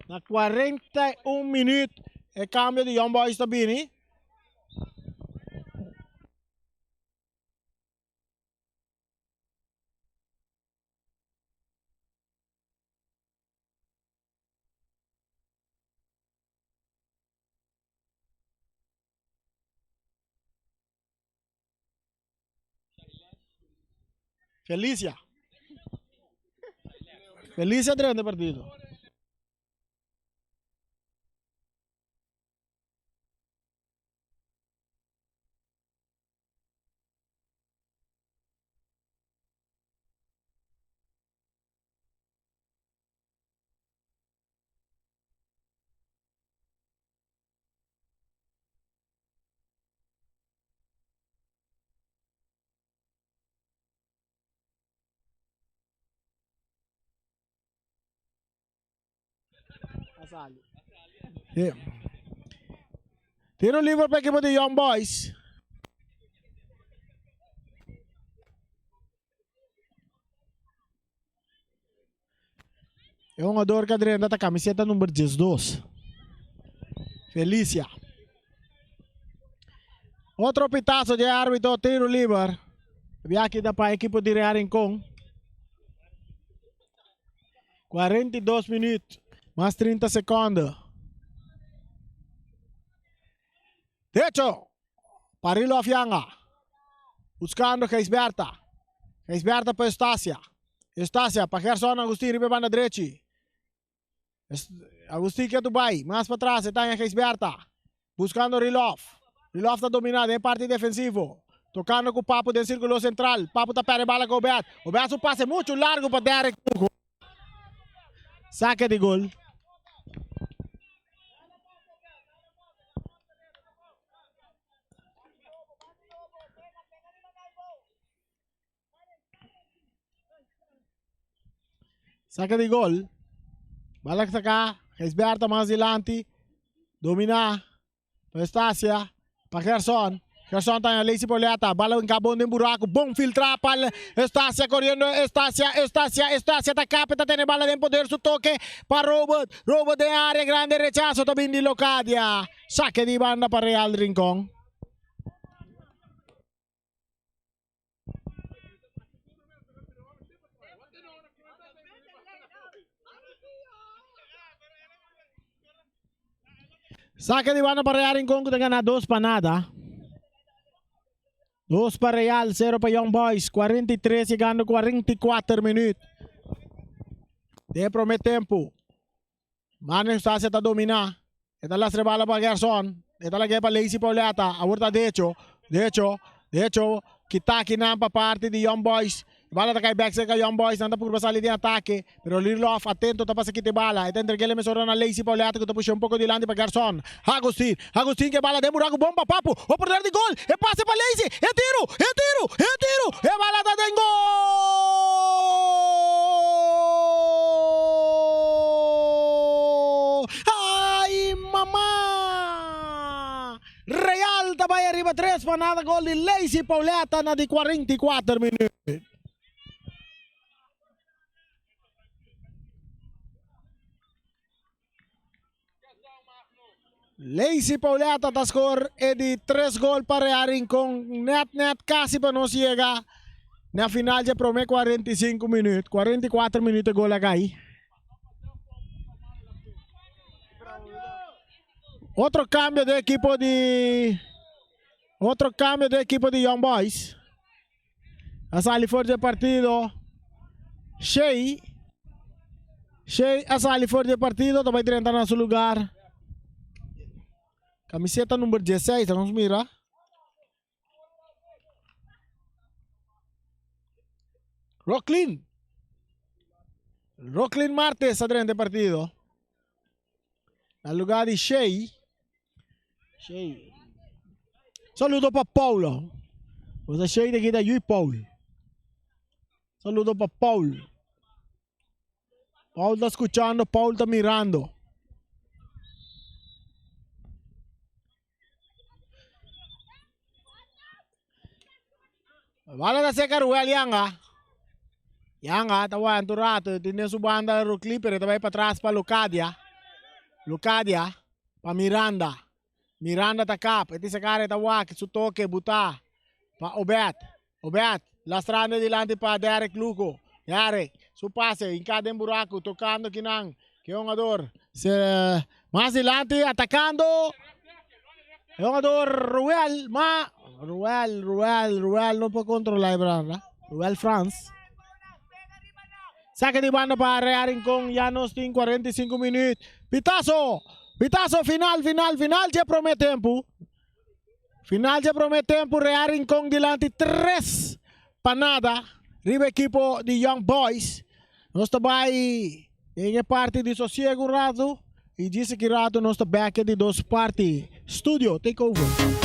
A: Na 41 minuut e cambio di Young Boys ta bini. Felicia. Felicia drenta partido. Tiro libre pa equipo di Young Boys. E hungador que drenta ta camiseta number 12. Felicia. Otro pitazo de árbitro, tiro libre. Viaje da pa equipo di Real Rincón. 42 minuut, mas 30 seconden. Derecho, Parilo Afianga. Buscando Gijsberta. Gijsberta pa Eustacia. Eustacia pa Gerson Agustin riba banda drechi. Agustin ke Dubai. Mas pa tras e taña Gijsberta. Buscando Rilof. Rilof ta domina den parti defensivo. Tocando cu Papu den circulo central. Papu ta perde bala cu Obed. Obed su pase mucho largo pa Derek Hugo. Saque di gol. Saca di gol. Bala saca. Gisberto mas dilanti. Domina. Estacia. Pa Gerson. Gerson ta Lacey Pauleta. Bala en cabon den buraco. Bon filtra pa Estacia corriendo. Estacia, Estacia, Estacia ta capa. Ta tene bala den poder su toque pa Robert. Robert den área grande. Rechazo ta bin di Locadia. Saque di banda pa Real Rincon. Saque di banda pa Real Rincon ku ta gana 2 pa nada. 2 pa Real, 0 pa Young Boys. 43 llegando 44 minuut. Den prome tempo. Manu Eustacia ta dominá. E ta lastra e bala pa Gerson. E ta lag'é pa Lacey Pauletta. Awor ta Decho. Decho. Decho. Kita akinan pa parti di Young Boys. E bala ta kai bèk serka Young Boys. Nan ta purba sali den atake. Pero Lirlof atento ta pasa kita e bala. E ta entreg'é mesora na Lacey Pauletta ku ta push'é un poko dilanti pa Gerson. Agustin. Agustin ku e bala den buraku bon pa Papu. Oportunidat di gol. E pase pa Lacey. E tiru! E tiru! E tiru! E bala ta den gol! Ay mama! Real ta bai ariba tres pa nada gol di Lacey Pauletta na di 44 minuut. Lacey Pauletta ta score e di tres gol pa Real Rincon. Net net casi pa nos yega na final dje prome 45 minuut. 44 minuut e gol a cay. Otro cambio de equipo di otro cambio de equipo di Young Boys. A sali for di e partido Shey. Shey a sali for di e partido, ta bai drenta na su lugar. Camiseta number 16, nos mira. Rocklin. Rocklin Martes a drenta e partido. Na lugar di Shey. Shey. Saludo pa Paulo. Bosa Shey de kita yui Paul. Saludo pa Paul. Paul ta skuchando, Paul ta mirando. Bala ta seca Ruel Yanga. Yanga ta wanta un rato, tin den su banda Rocli, pero ta bai patras pa Locadia. Locadia pa Miranda. Miranda ta kap, e tin seca ta wak, su toke buta pa Obed. Obed lastrando dilanti pa Derek Lugo. Derek, su pase, hinca den buraco, tocando kinan. Ke hungador se mas dilanti atacando. E hungador Ruel, ma Ruel, Ruel, Ruel no por controla e branda. Ruel Frans. Saque di banda pa Real Rincon, ya nos tin 45 minuut. Pitazo! Pitazo final, final, final dje prome tempo. Final dje prome tempo Real Rincon dilanti 3 pa nada riba ekipo di Young Boys. Nos ta bai den e parti di sosiego un rato y djis aki rato nos ta bek e di dos parti. Studio, take over.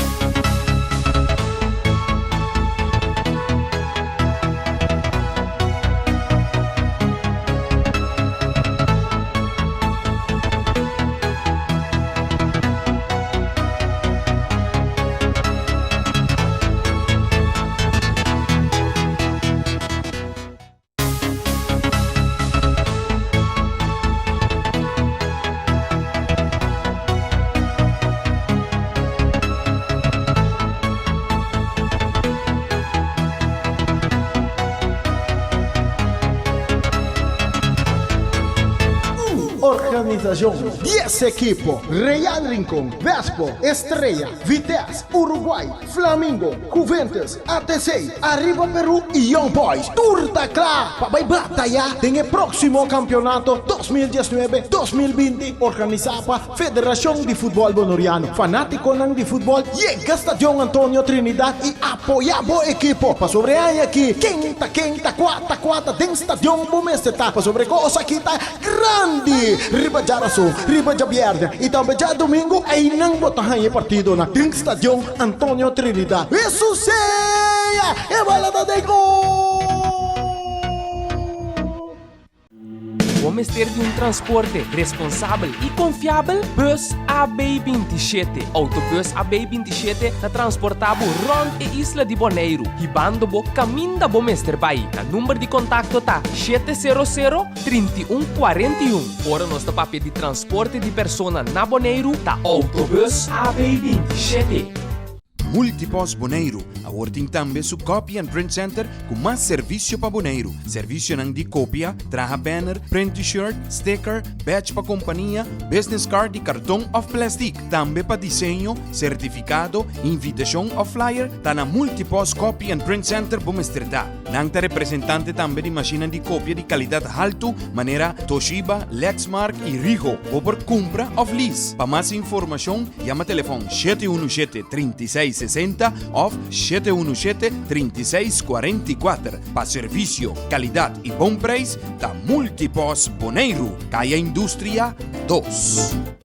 B: Un organisashon, dies ekipo, Real Rincon, Vespo, Estrella, Vitesse, Uruguay, Flamingo, Juventus, ATC, Arriba Peru y Young Boys tur ta kla pa bai bataya den e próksimo kampeonato 2019, 2020 organisá pa Federashon di Futbòl Bonoriano. Fanátikonan di futbòl yega Stadion Antonio Trinidad y apoyá bo ekipo pasobra e aña aki ken ta ken ta kua ta kua ta den stadion bo mester ta pasobra e kos aki ta Grandi! Riba djarason, riba djabièrnè i tambe djadumingu einan bo ta haña e partidonan den Stadion Antonio Trinidad. Hesus sea! E bala ta den gol!
C: Bo mester di un transporte responsabel i konfiabel? Bus AB 27. Autobus AB 27 ta transportá bo rònt e isla di Boneiru, hibando bo kaminda bo mester bai. Nan number di kontakto ta 700 31 41. Ora nos ta papia di transporte di persona na Boneiru ta Autobus AB 27.
D: Multipost Boneiru awor tin tambe su Copy and Print Center ku mas servisio pa Boneiru. Servisionan di kopia, traha banner, print T-shirt, sticker, badge pa kompania, business card di karton òf plèstik. Tambe pa diseño, sertifikado, invitashon òf flyer ta na Multipost Copy and Print Center bo mester ta. Nan ta representante tambe di mashinnan di kopia di kalidat haltu manera Toshiba, Lexmark i Ricoh. Bo por kumpra òf lease. Pa mas informashon yama telefòn 717 36 60 òf 717 36 44. Pa servisio, kalidat i bon preis ta Multipos Boneiru, Kaya Industria 2.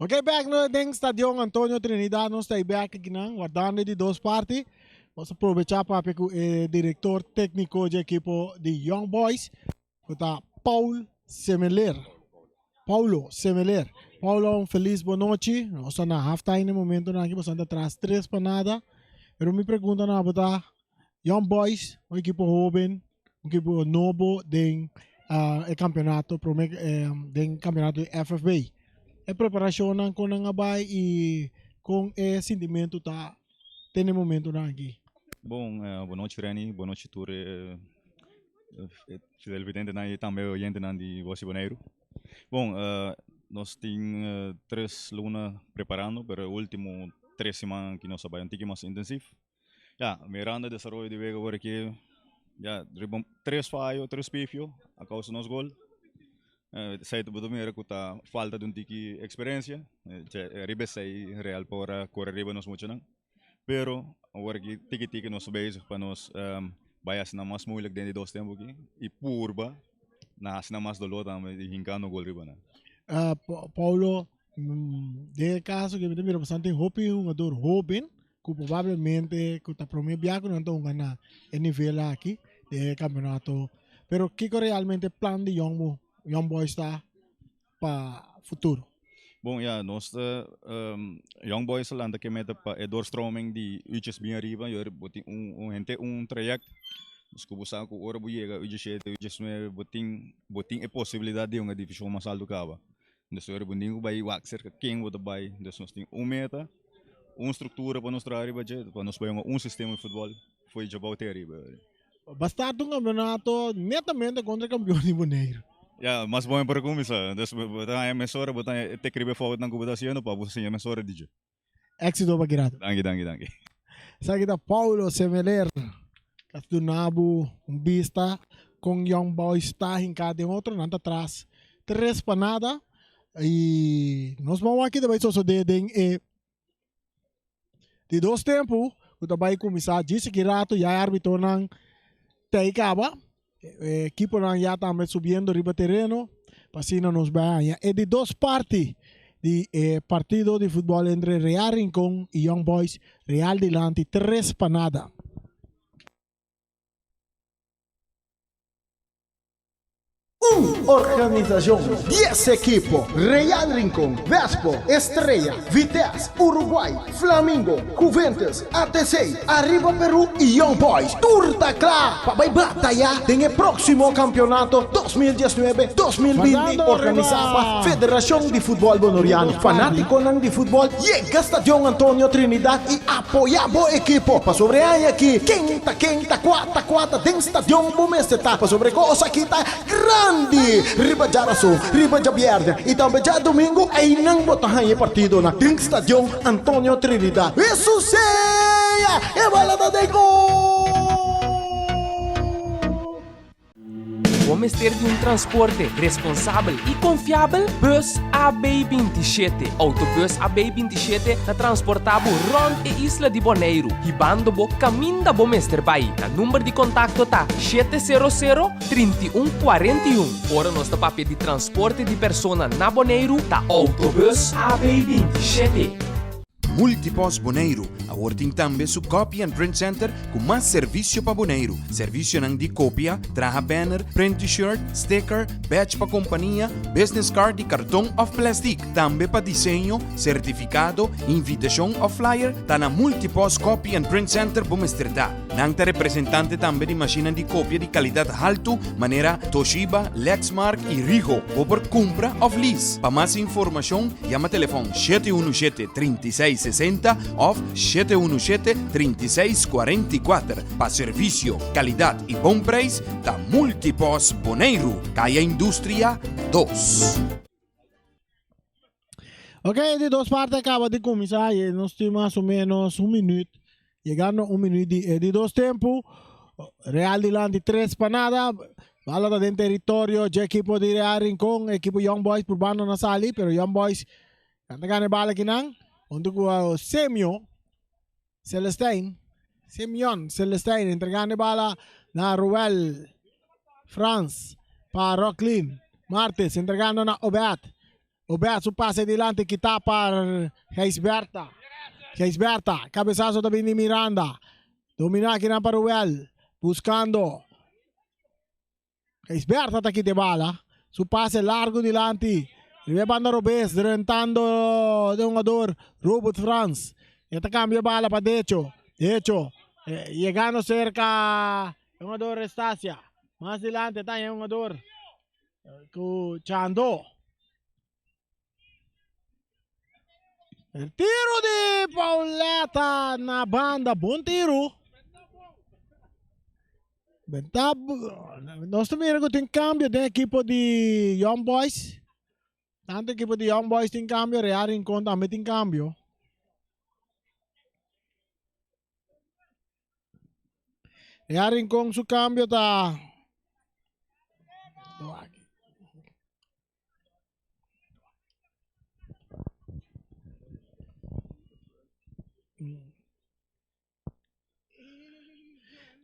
A: Ok, back no den Stadion Antonio Trinidad nos ta back aki nan, wardando di dos parti. Nos a aprovecha papia ku e director técnico di equipo di Young Boys, ku ta Paul Semeler. Paulo Semeler. Paulo, un feliz bon nochi. Nos ta na halftime na momento nan aki, boso ta tras tres pa nada. Pero mi pregunta na bo ta, Young Boys, un equipo hoben, un equipo nobo den uh, e campeonato, prome, eh, den campeonato di FFB. E preparacionnan con nan a bai y con e sentimento ta te na e momentonan aki.
F: Bon, eh, bon nochi Renny, bon nochi tur eh, eh, televidentenan y tambe oyentenan di Voz di Boneiru. Bon, eh, nos tin eh, tres luna preparando, pero e ultimo tres siman ki nos a bai un tiki mas intensief. Ya, mirando e desaroyo di wega awor aki, ya, riba tres fayo, tres pifio a causa nos gol. Esei ta bo ta mira cu ta falta di un tiki experiencia. Riba esei Real por a core riba nos muchanan. Pero awor aki tiki tiki nos ta bezig pa nos bai haci nan mas moeilijk den di dos tempo aki y purba na haci nan mas dolor tambe di hinca no gol riba nan.
A: Paulo, den e caso cu mi ta mira bastante hopi hungador hoben ku probablemente ku ta prome bia ku nan ta hunga na e nivel aki den e kampeonato. Pero kiko realmente plan di Young Bo, Young Boys ta pa futuro?
F: Bon ya, nos ta Young Boys a lanta ke meta pa e doorstroming di Uches bin ariba, yo bo tin un un henter un trayect, dus ku bo sa ku ora bo yega Uche shete, Uche nuebe bo tin bo tin e posibilidad di hunga divishon mas alto kaba. Dus ora bo tin ku bai wak serka ken bo ta bai, dus nos tin un meta. Un struktura pa nos traha riba dje, pa nos bai hunga un sistema di futbòl fo'i djabou te ariba.
A: Bastante un kampeonato netamente kontra kampeon di Boneiru.
F: Ya, mas bon por kuminsá. Dus bo ta haña mesora, bo ta haña e tek riba e foutnan ku bo ta hasiendo pa bo siña mesora di dje.
A: Éxito pa Girato.
F: Danki, danki, danki.
A: Esaki ta Paulo Semeler ta duna bo un bista kon Young Boys ta hinká den otro, nan ta tras tres pa nada. Y nos ban wak ki ta bai sosode den e di dos tempu ku ta bai kuminsá djis aki rato ya e arbitonan ta ei kaba. E ekiponan ya tambe subiendo riba tereno pa asina nos bai haña e di dos parti di e partido di futbòl entre Real Rincon y Young Boys. Real dilanti tres pa nada.
B: Un organisashon, dies ekipo, Real Rincon, Vespo, Estrella, Vitesse, Uruguay, Flamingo, Juventus, ATC, Arriba Peru i Young Boys tur ta kla pa bai bataya den e próksimo kampionato 2019, 2020 organisá pa Federashon di Futbòl Bonoriano. Fanátikonan di futbòl yega Stadion Antonio Trinidad i apoyá bo ekipo pasobra e aña aki ken ta ken ta kua ta kua ta den stadion bo mester ta pasobra e kos aki ta grandi riba djarason, riba djabièrnè i tambe djadumingu einan bo ta haña e partidonan den stadion Antonio Trinidad. Hesus sea e bala ta den gol!
C: Bo mester di un transporte responsabel i konfiabel? Bus AB 27. Autobus AB 27 ta transportá bo rònt e isla di Boneiru, hibando bo kaminda bo mester bai. Nan number di kontakto ta 700 31 41. Ora nos ta papia di transporte di persona na Boneiru, ta Autobus AB 27.
D: Multipost Boneiru awor tin tambe su Copy and Print Center ku mas servisio pa Boneiru. Servisionan di kopia, traha banner, print T-shirt, sticker, badge pa kompania, business card di karton òf plèstik. Tambe pa diseño, sertifikado, invitashon òf flyer, ta na Multipost Copy and Print Center bo mester ta. Nan ta representante tambe di mashinnan di kopia di kalidat haltu manera Toshiba, Lexmark i Ricoh. Bo por kumpra òf lease. Pa mas informashon yama telefòn 717 36 60 òf 717 36 44. Pa servisio, kalidat i bon preis ta Multipos Boneiru, Kaya Industria dos.
A: Ok, di dos parte acaba di cuminsa y nos tin mas o menos un minuut, llegando un minuut di e di dos tempo. Real dilanti tres pa nada. Bala ta den territorio dje equipo di Real Rincon, equipo Young Boys purbando na sali, pero Young Boys nan ta gana e bala kinan hunto cu Semio Celestijn, Simeon Celestijn entregando e bala na Ruel Frans pa Rocklin Martes entregando na Obed. Obed su pase dilanti kita pa Gijsberta. Gijsberta, cabezazo ta bin di Miranda. Domina akinan pa Ruel. Buscando. Gijsberta ta kita e bala. Su pase largo dilanti. Riba e banda robes, drentando de hungador Robert Frans. E ta cambia e bala pa Decho. Decho, yegando cerca e hungador Estacia. Mas dilanti ta e hungador ku Chando. El tiro di Pauleta na banda, bon tiro. Benta, nos ta mira ku tin kambio den ekipo di Young Boys. Tanto ekipo di Young Boys tin kambio, Real Rincon tambe tin kambio. Real Rincon su kambio ta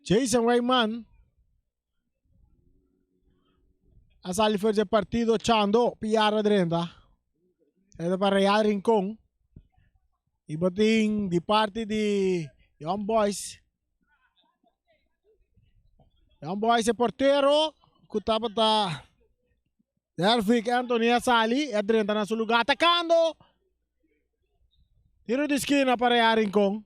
A: Jason Weyman a sali for dje partido Chando Piara drenta. E ta pa Real Rincon. Y bo tin di parti di Young Boys. Young Boys e portero ku tabata Dervick Anthony a sali e drenta na su lugar atacando. Tiro di skina pa Real Rincon.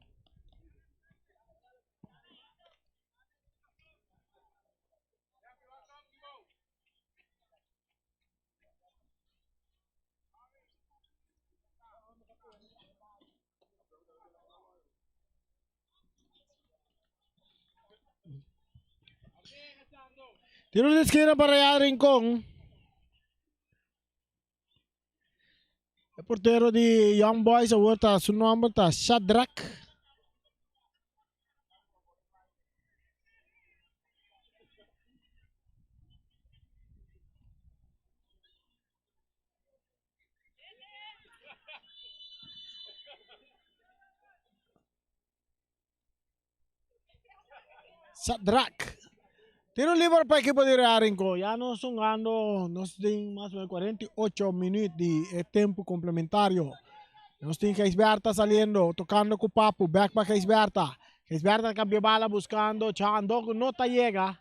A: Tiro di skina pa Real Rincon. E portero di Young Boys awor ta su nomber ta Shadrack. Sadrak. Tiro liber pa ekipo di Real Rincon. Ya nos hungando, nos tin mas o menos 48 minuut di e tempo complementario. Nos tin Gijsberta saliendo, tocando cu Papu, back pa Gijsberta. Gijsberta cambia bala buscando Chando, cu no ta yega.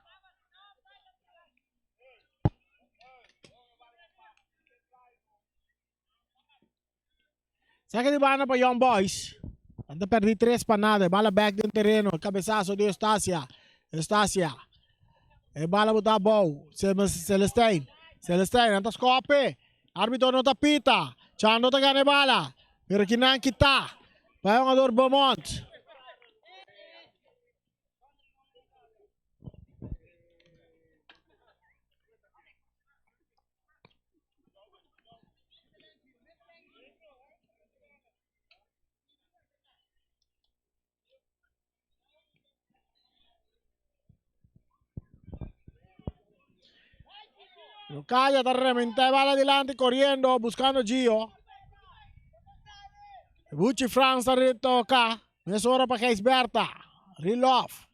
A: Saca di banda pa Young Boys. Nan ta perdi 3 pa nada. E bala back den tereno. Cabezazo di Eustacia. Eustacia. E bala bota abou. Celestijn. Celestijn. Nan ta scope. Arbitro no ta pita. Chando ta gana e bala. Pero kinan kita. Pa e hungador Beaumont. Lucaya ta rementa e bala dilanti corriendo buscando Gio. Buchi Frans ta retoca. Mesora pa Gijsberta. Rilof.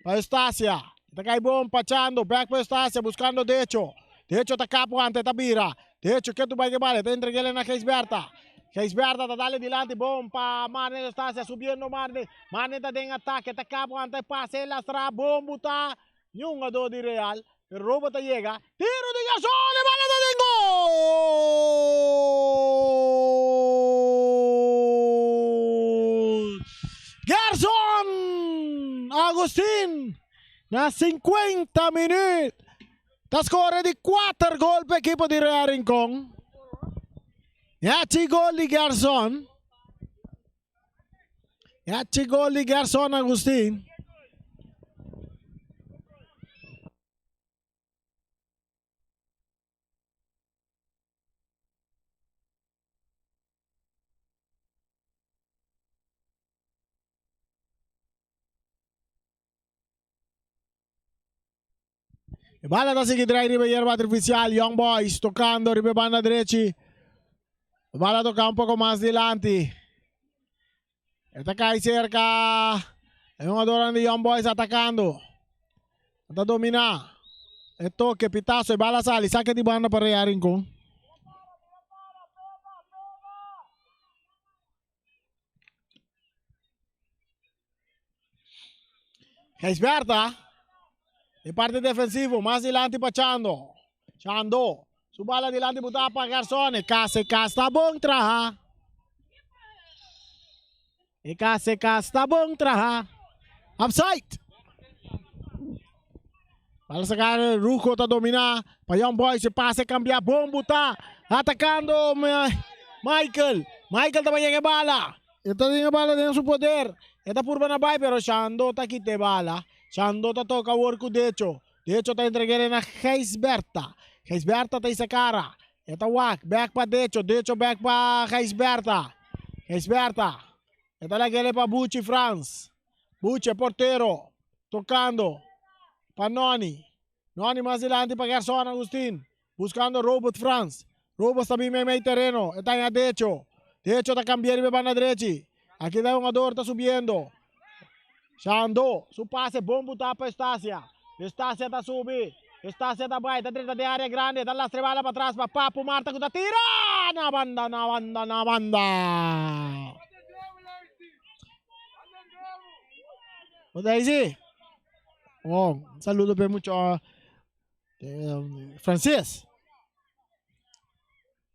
A: Pa Eustacia. Ta kai bon pa Chando. Back pa Eustacia buscando Decho. Decho ta kapo ante ta bira. Decho ke tu bai ke bala. Ta entregele na Gijsberta. Gijsberta ta dale dilanti bon pa Marne Eustacia subiendo Marne. Marne ta den atake. Ta kapo ante pase lastra bon buta. Ni un jugador di Real. Pero Robo ta yega. Tiro di Gerson. E bala ta den gol! Gerson Agustin na 50 minuut ta score di 4 gol pa ekipo di Real Rincon. Yachi gol di Gerson. Yachi gol di Gerson Agustin. E bala ta sigui drai riba yerba artificial. Young Boys tocando riba e banda drechi. E bala toca un poco mas dilanti. E ta cai cerca e jugadornan di Young Boys atacando. Ta domina. E toque, pitazo, e bala sali. Saque di banda pa Real Rincon. Gijsberta. E parte defensivo, mas dilanti pa Chando. Chando, su bala dilanti buta pa Garson. E kas, e kas ta bon traha. E kas, e kas ta bon traha. Offside. Bala saca Ruco ta domina pa Young Boys. E pase cambia bon buta. Atacando Michael. Michael ta baña e bala. E ta den e bala den su poder. E ta purba na bai pero Shando ta kita e bala. Shando ta toca awor cu Decho. Decho ta entreg'e na Gijsberta. Gijsberta ta isa cara. E ta wak bek pa Decho. Decho bek pa Gijsberta. Gijsberta. E ta lag'e pa Buchi Frans. Buchi e portero. Tocando pa Noni. Noni mas dilanti pa Gerson Agustin. Buscando Robert Frans. Robert ta bin meimei tereno. E ta haña Decho. Decho ta cambia riba e banda drechi. Aki ta e hungador ta subiendo. Shando. Su pase bon buta pa Eustacia. Eustacia ta subi. Eustacia ta bai. Ta drenta den area grandi. Ta lastra e bala patras pa Papu Marta cu ta tira! Na banda, na banda, na banda. Bo ta dici? Oh, un saludo pe mucho Francis.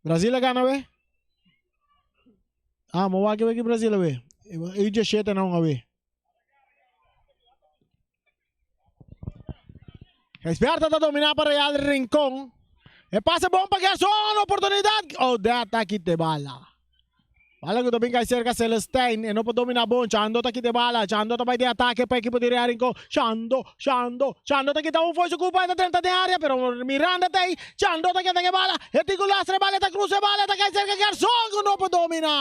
A: Brasil a gana we? Ah, mo wak we Brasil we. E 17 na un we. Experta ta domina pa Real Rincón. E pase bon pa Gerson, oportunidad. Oh, dat ta kite bala. Bala ku ta bin kai serka Celestijn. E no por domina bon. Chando ta kita e bala. Chando ta bai den atake pa ekipo di Real Rincon. Chando, Chando, Chando ta kita un for su kupa. E ta drenta den area pero Miranda ta ei. Chando ta keda den e bala. E tin ku lastra e bala. E ta krusa e bala. E ta kai serka Gerson ku no por domina.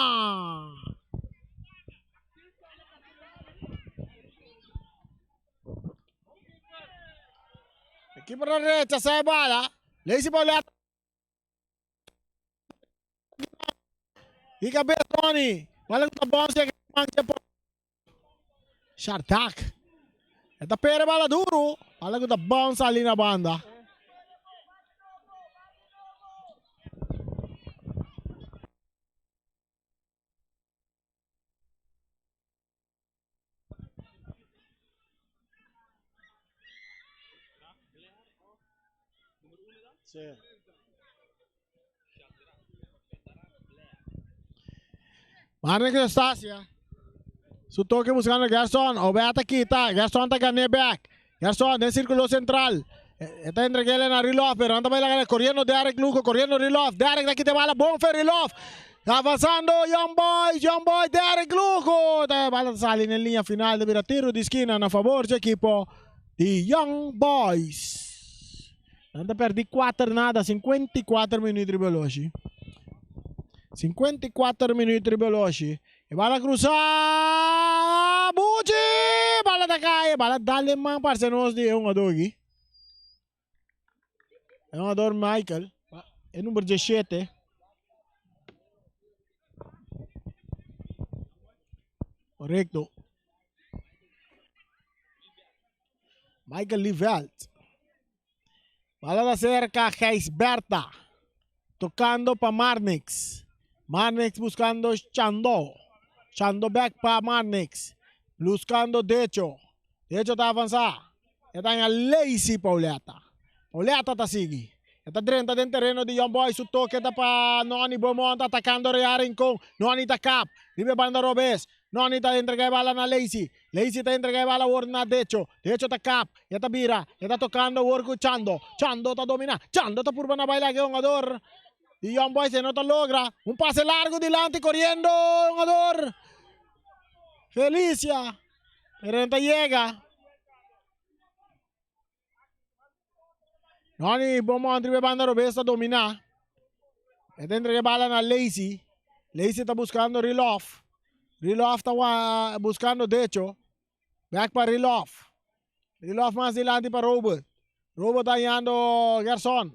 A: Ekipo ta rechasa e bala. Lacey Paulette. Di cabeza Tony. Bala ku ta bonse Shartak. E ta pere bala duro. Bala ku ta bounce ali na banda. Sí. Marne Eustacia. Su toque buscando Gerson. Obeta quita. Gerson ta gané back. Gerson den círculo central. Está entreguele na Rilov, pero anda baila corriendo Derek Lugo, corriendo Rilov. Derek ta quita bala, bon fe Rilov. Avanzando Young Boys, Young Boys, Derek Lugo. Ta bala sali en línea final de bira tiro di esquina na favor di equipo di Young Boys. Nan ta perdi 4 nada, 54 minuut riba oloshi. 54 minuut riba oloshi. E bala cruza! Buchi! Bala ta cai, bala dale man parce nos di e hungador aki. E hungador Michael, e number 17. Correcto. Michael Lieveld. Bala ta cerca Gijsberta. Tocando pa Marnix. Marnix buscando Chando. Chando back pa Marnix. Buscando Decho. Decho ta avanza. E ta Lazy Pauletta. Pauletta ta sigui. E ta drenta den tereno di Young Boys. Su toque ta pa Noni Beaumont atacando Real Rincon. Noni ta kap. Riba banda robes. Noni ta entrega e bala na Lazy. Lazy ta entrega e bala awor na Decho. Decho ta kap. E ta bira. E ta tocando awor cu Chando. Chando ta domina. Chando ta purba na baila ke hungador di Young Boys. E no ta logra. Un pase largo dilanti coriendo hungador Felicia. Pero no ta yega. Noni Beaumont riba e banda robes ta domina. E ta entrega e bala na Lazy. Lazy ta buscando Riloff. Riloff ta buscando Decho. Back pa Riloff. Riloff mas dilanti pa Robert. Robert ta hallando Gerson.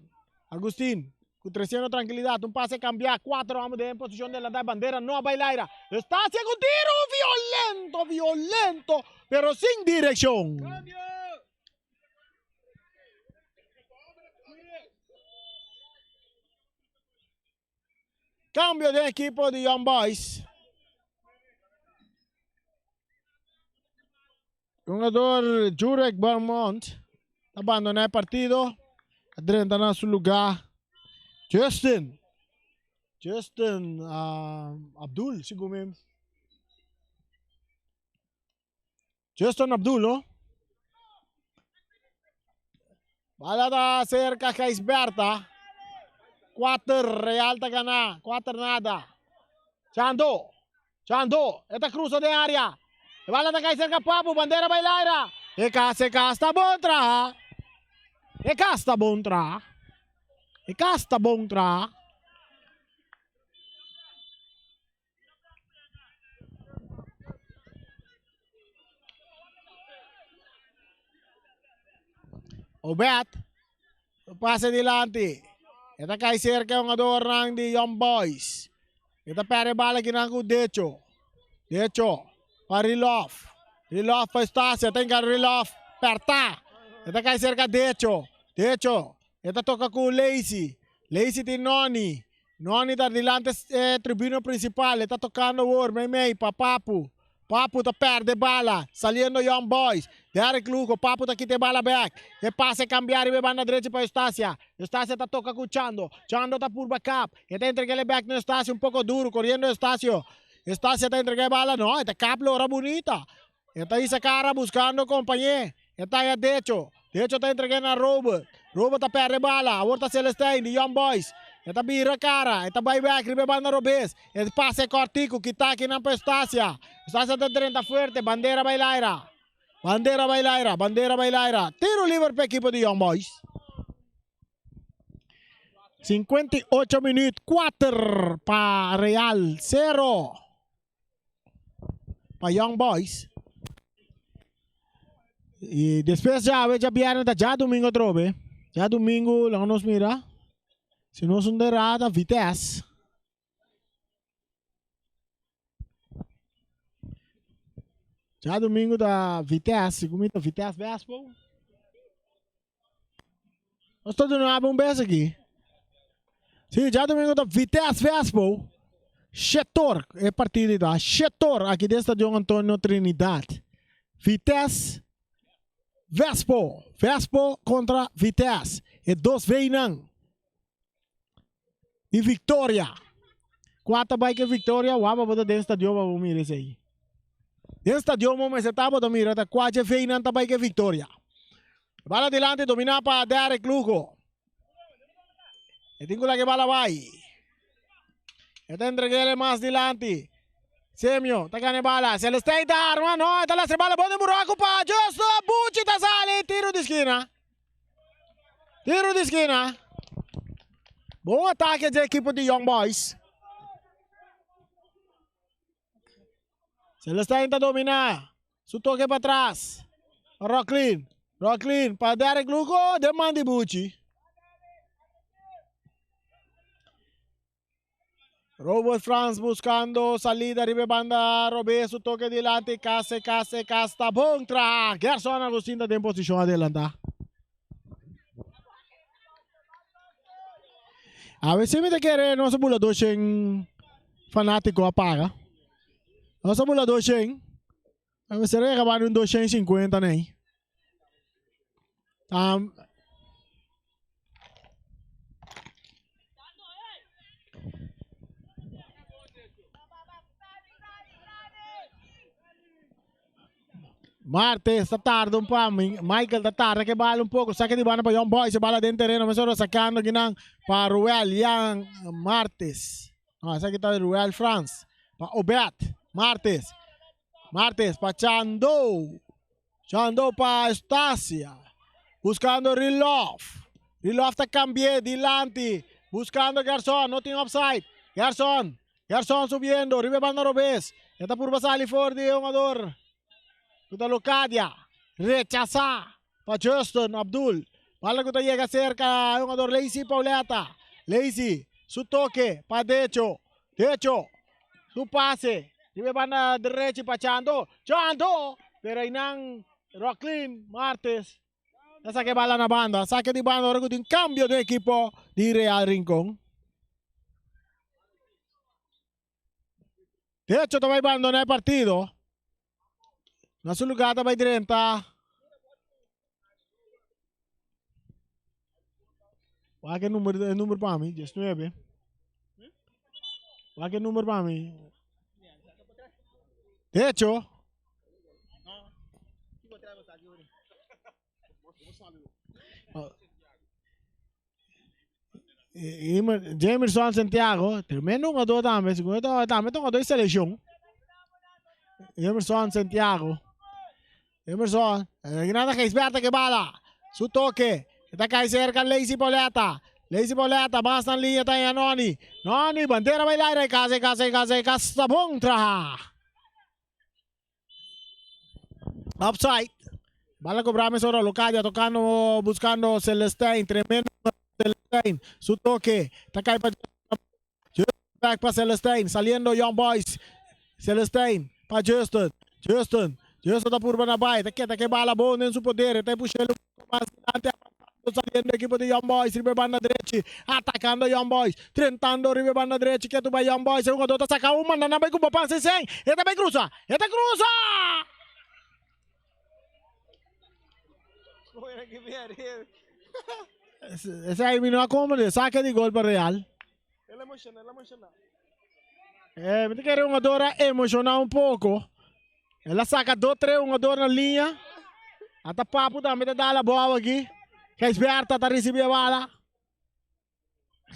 A: Agustin. Cu treciendo tranquilidad. Un pase cambia. Cuatro hombre den posicion de delantá. Bandera no a bailaira. Estacia con tiro violento, violento, pero sin direccion. Cambio den equipo di Young Boys. Hungador Jurek Barmont ta bandona e partido. A drenta na su lugar Justin. Justin uh, Abdul, segun mi. Justin Abdul, no? Bala ta cerca Gijsberta. 4 Real ta gana. 4 nada. Chando. Chando. Eta cruza de área. E bala ta cai cerca Papu. Bandera bai laira. E cas, e cas ta bon traha. E cas ta bon traha. E cas ta bon traha. Obed pasa dilanti. E ta kai cerca e hungadornan di Young Boys. E ta perde bala kinan ku Decho. Decho pa Rilov. Rilov pa Estacia. Ta hinka Rilov perta. E ta kai cerca Decho. Decho. E ta toka ku Lacey. Lacey tin Noni. Noni ta dilanti e tribuna principal, e ta tocando awor meimei pa Papu. Papu ta perde bala, saliendo Young Boys. Derrick Lugo, Papu ta kita e bala bek. E pase cambia riba e banda drechi pa Eustacia. Eustacia ta toca cu Chando. Chando ta purba kap. E ta entrega e bek na Eustacio un poco duro, coriendo Eustacio. Eustacia ta entrega e bala, no, e ta kap lora bunita. E ta hisa cara buscando compañé. E ta haya Decho. Decho ta entreg'é na Robert. Robert ta perde bala. Awor ta Celestijn di Young Boys. E ta bira cara. E ta bai bek riba e banda robes. E pasa e cortico. Kita akinan pa Eustacia. Eustacia ta drenta fuerte. Bandera bai laira. Bandera bai laira. Bandera bai laira. Tiro liber pa ekipo di Young Boys. 58 minuut. 4 pa Real. 0. Pa Young Boys. Y despues djawe djabièrnè ta djadumingu atrobe. Djadumingu laga nos mira si nos un derada Vitesse. Djadumingu ta Vitesse, segun mi ta Vitesse Vespo. Nos ta duna un bes aki. Sí, djadumingu ta Vitesse Vespo. Shetor e partido ta. Shetor aki den Stadion Antonio Trinidad. Vitesse Vespo. Vespo kontra Vitesse. E dos V'nan di Victoria. Kua ta bai ke Victoria? Wak bo ta den stadion pa bo mira esei. Den stadion bo mester ta bo ta mira ta kua dje V'nan ta bai ke Victoria. Bala dilanti dominá pa Derrick Lugo. E tin ku laga e bala bai. E ta entreg'é mas dilanti. Semio ta gana e bala. Celestijn ta arma. No, e ta lastra e bala bon den buraku pa Justo. Buchi ta sali. Tiro di skina. Tiro di skina. Bon atake dje ekipo di Young Boys. Celestijn ta domina. Su toke pa tras. Pa Rocklin. Rocklin pa Derrick Lugo. Den man di Buchi. Robert Frans buscando salida riba e banda robes. Su toke dilanti. Case, case, cas ta bon traha. Gerson Agustin ta den posicion adelanta. A si mi ta kere nos a bula 200 fanatico a paga. Nos a bula 200. A mester a yega banda un 250 nei. Um, Martes ta tarda un pa Michael ta tarda ke bala un poko saka di banda pa Young Boys e bala den tereno mesora sakando kinan pa Ruel Yan Martes no esaki ta Ruel Frans pa Obed Martes Martes pa Chando Chando pa Estacia buscando Rilov Rilov ta cambie dilanti buscando Gerson no tin offside Gerson Gerson subiendo riba e banda robes. E ta purba sali for di e hungador ku ta Locadia. Rechasá pa Justin Abdul. Bala ku ta yega serka e hungador Lacey Pauleta. Lacey su toke pa Decho. Decho su pase riba e banda derechi pa Chando. Chando! Pero einan Rocklin Martes ta saka e bala na banda. Saka di banda ora ku tin kambio den ekipo di Real Rincon. Decho ta bai bandona e partido. Na su lugá ta bai drenta. Wak e number, e number pa mi, 19. Wak e number pa mi. De hecho, Jamerson Santiago, tremendo jugador tambe, segun e tambe ta jugador di seleccion. Jamerson Santiago. Jamerson, Ginanda Gijsberta ke bala. Su toke, e ta kai cerca Lacey Pauletta. Lacey Pauletta, mas na linea ta Noni. Noni, bandera bai laira, e casa, e casa, e casa, e casa, bon traha. Offside. Bala cobra mesora Locadia tocando, buscando Celestijn. Tremendo Celestijn. Su toque. Ta cae pa Back pa Celestijn. Saliendo Young Boys. Celestijn pa Justin. Justin. Justin ta purba na bay. Ta keda ke bala bon den su poder. Ta push'el un poco mas delante. Saliendo equipo di Young Boys riba e banda drechi. Atacando Young Boys. Trentando riba e banda drechi. Ketu bay Young Boys. E hungador ta saca un manda nan bay cu pase sen. E ta bay cruza. E ta cruza! Esey mi no a comprende. Saque di gol pa Real. Eh, mi ta kere hungador a emociona un poco. El a saca dos, tres hungador na linea. Ata Papu tambe ta dal abou aki. Gijsberta ta ricibi e bala.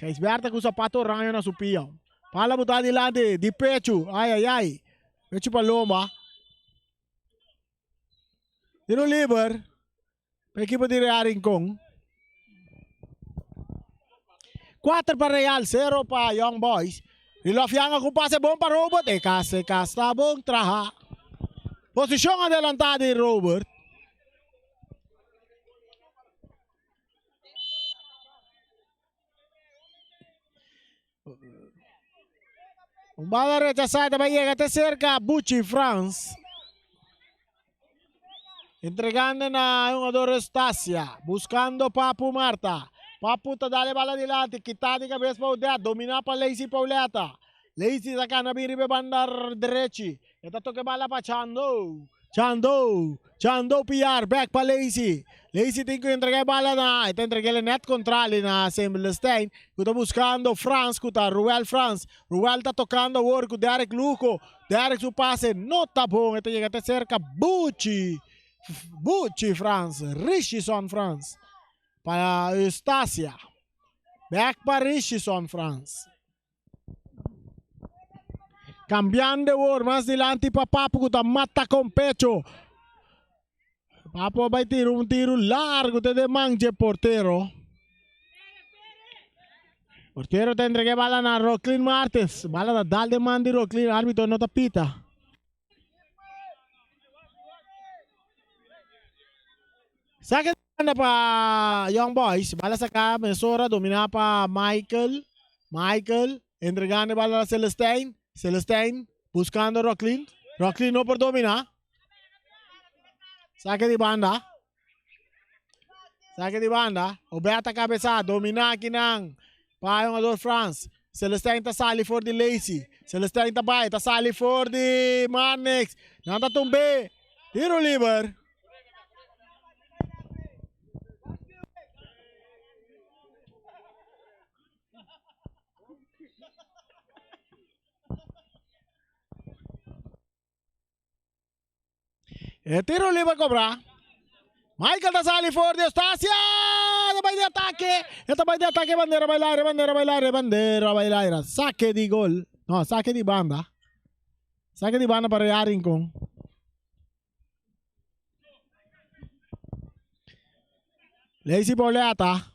A: Gijsberta cu zapato oranje na su pia. Bala buta dilanti di pecho. Ay, ay, ay. Pecho paloma. Tiro liber. Pa equipo di Real Rincon. 4 pa Real, 0 pa Young Boys. Rilof Yanga ku pase bon pa Robert. E kas, e kas ta bon traha. Posishon adelantá di Robert. Un bala rechasá ta bai yega te serka Buchi Frans. Entregando na hungador Eustacia. Buscando Papu Marta. Papu ta dale bala dilanti. Kita di cabeza pa Odette. Domina pa Lacey Pauletta. Lacey ta cana bin riba e banda drechi. E ta toca e bala pa Chando. Chando. Chando Piar. Back pa Lacey. Lacey tin cu entrega e bala na. E ta entreg'e net contrali na Semblestein. Cu ta buscando Frans. Cu ta Ruel Frans. Ruel ta tocando awor cu Derek Lugo. Derek su pase no ta bon. E ta yega te cerca Buchi. Buchi Frans. Richison Frans. Pa Eustacia. Back pa Richison Frans. Cambiando awor mas dilanti pa Papu cu ta mata con pecho. Papu a bay tira un tiro largo te den man dje portero. Portero ta entrega e bala na Rocklin Martins. Bala ta dal den man di Rocklin. Arbitro no ta pita. Saque de banda pa Young Boys. Bala saca mesora domina pa Michael. Michael entregando e bala na Celestijn. Celestijn buscando Rocklin. Rocklin no por domina. Saque di banda. Saque di banda. Obert a cabeza. Domina akinan. Pa jugador Frans. Celestijn ta sali for di Lacey. Celestijn ta bai. Ta sali for di Marnix. Nan ta tumbe. Tiro liber. E tiro liber cobra. Michael ta sali for di Eustacia. Ta bai di ataque. E ta bai di ataque. Bandera bai laire, bandera bai laire, bandera bai laire. Saque di gol. No, saque di banda. Saque di banda pa Real Rincon. Lacey Pauletta.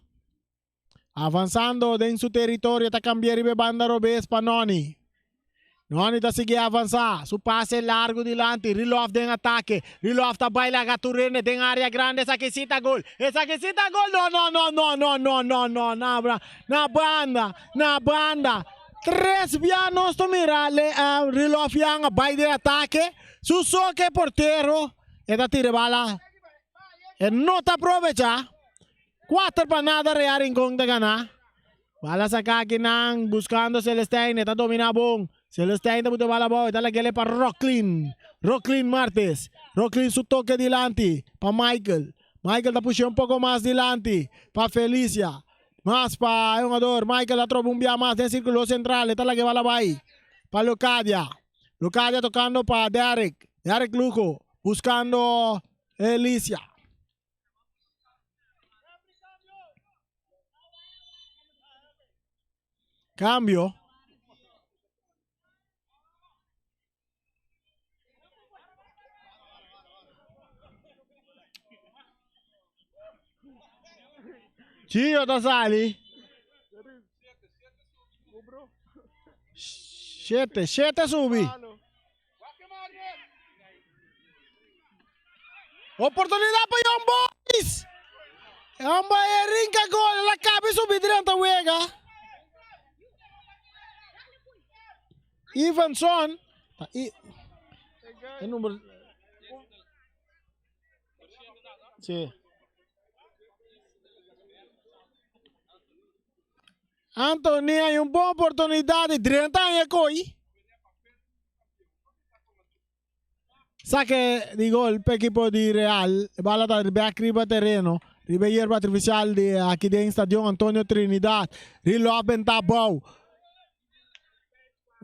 A: Avansando den su teritorio ta cambia riba e banda robes pa Noni. Noni ta sigui avansa. Su pase largo dilanti. Rilof den atake. Rilof ta bai laga tur hende den area grande. Esaki si ta gol. Esaki si ta gol. No, no, no, no, no, no, no, no. Na, na banda. Na banda. Tres bia nos ta mira le, uh, Rilof Yang a bai den atake. Su soke portero. E ta tira e bala. E no ta aprovecha. Cuater pa nada Real Rincon ta gana. Bala saca akinan buscando Celestijn e ta domina bon. Celestijn ta buta bala abou, e ta lag'el pa Rocklin. Rocklin Martes. Rocklin su toke dilanti pa Michael. Michael ta push'é un poko mas dilanti pa Felicia. Mas pa e hungador. Michael a troba un bia mas den sirkulo sentral. E ta lag'é bala bai pa Locadia. Locadia tokando pa Derrick. Derrick Lugo buskando Felicia. Cambio. Chio ta sali. Shete, shete subi. Oportunidad pa Young Boys. Young Boys rinca gol. La cabe subi drenta wega. Ivanson. I, e number. Sí. Anthony hay un bon oportunidad de drenta aña koi. Saque di gol pa equipo di Real. Bala ta back riba terreno. Riba hierba artificial di aki den Stadion Antonio Trinidad. Rilov benta bou.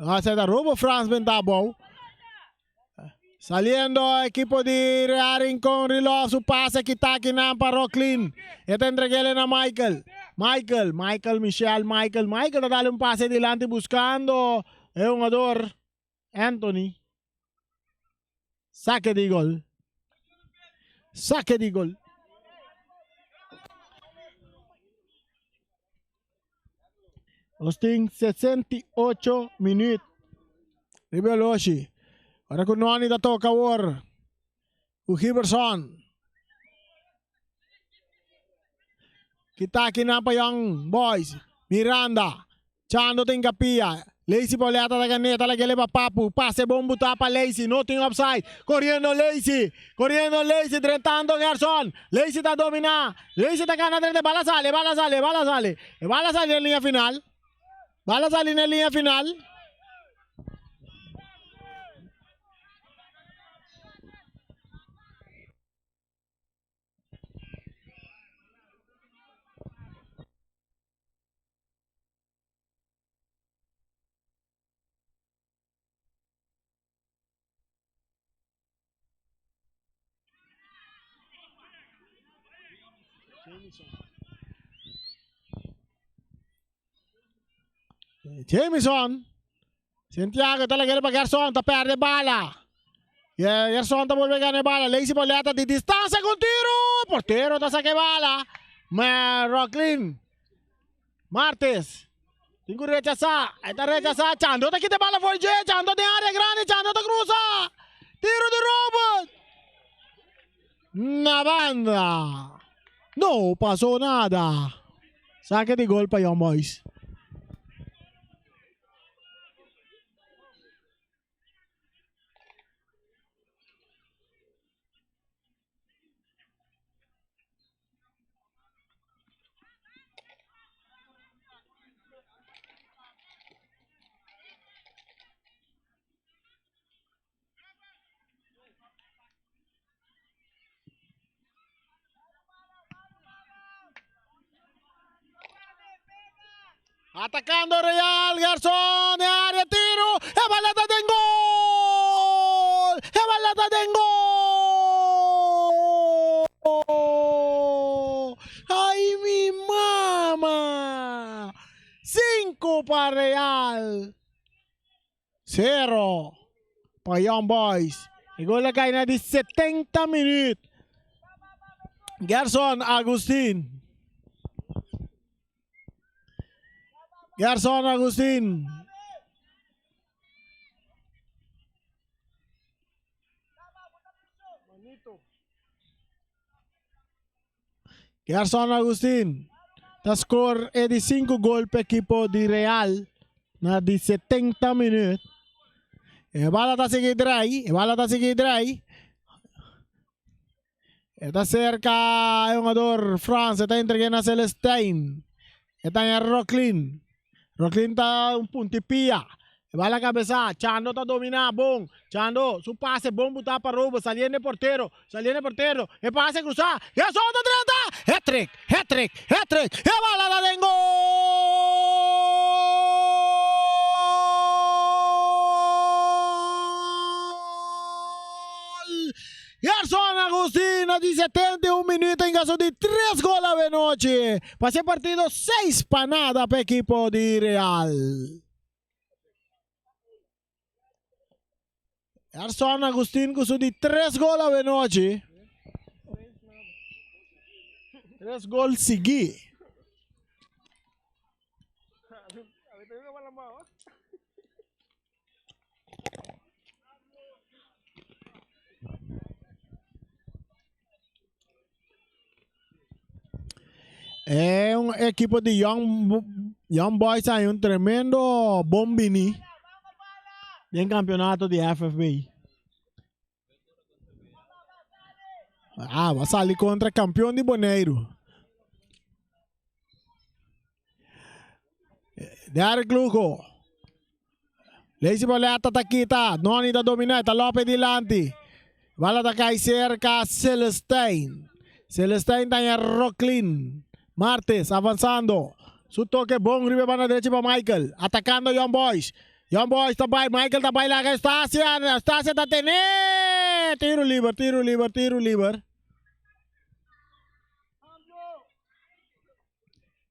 A: Hace da Robo Frans benta bou. Saliendo equipo di Real Rincon. Rilov su pase kita akinan pa Rocklin. E ta entregele na Michael. Michael, Michael, Michel, Michael, Michael ta dale un pase dilanti buscando e jugador Anthony. Saque di gol. Saque di gol. Nos tin 68 minuut. Riba Loshi. Ora ku Noni ta toka awor. Ku Giberson. Kita akinan pa Young Boys. Miranda. Chando tin kapia. Lacey Pauletta ta gané. Ta lag'é pa Papu. Pase bon butá pa Lacey. No tin offside. Koriendo Lacey. Koriendo Lacey. Drentando Gerson. Lacey ta dominá. Lacey ta gana drenta. E bala sali. E bala sali. E bala sali. E bala sali na liña final. Bala sali na liña final. Jameson. Santiago ta lag'el pa Gerson, ta perde bala. Gerson ta bolbe gana e bala. Lacey Pauletta di distancia con tiro. Portero ta saca e bala. Ma Rocklin. Martes. Tin ku rechasá. E ta rechasá. Chando ta kita e bala for dje. Chando den área grandi. Chando ta krusa. Tiro di Robert. Na banda. No pasó nada. Sake di gol pa Young Boys. Atacando Real, Garzón, en área, tiro, e bala ta den gol! E bala ta den gol! Ay, mi mama! Cinco pa Real, Cero pa Young Boys. E gol a kai na di 70 minuut. Gerson Agustin. Gerson Agustin. Gerson Agustin ta score e di 5 gol pa ekipo di Real na di 70 minuut. E bala ta sigui drai, e bala ta sigui drai. E ta cerca e hungador Frans, e ta entrega na Celestijn. E ta en Rocklin. Rocklin ta un punti pia. E bala kabesa, Chando ta dominá bon. Chando, su pase bon butá pa Robert, saliendo e portero, saliendo e portero, e pase krusá, Gerson ta drenta! Hat-trick, hat-trick, hat-trick, e bala ta den gol! Gerson Agustin a di 71 minuut a ingaso di tres gol awenochi pa se partido 6 pa nada pa ekipo di Real. Gerson Agustin ku su di tres gol awenochi. Tres gol sigui. E un ekipo di Young, Young Boys hay un tremendo bon bini den campeonato di FFB. Ah, va sali contra campeón di Boneiru. Derek Lugo. Lazy Boleta ta kita. Noni ta domina. Ta Lopez dilanti. Bala ta cai cerca Celestijn. Celestijn ta en Rocklin. Martes avanzando. Su toque bon riba banda derecha pa Michael. Atacando Young Boys. Young Boys ta bai. Michael ta bai laga Estacia. Estacia ta tene. Tiro liber, tiro liber, tiro liber.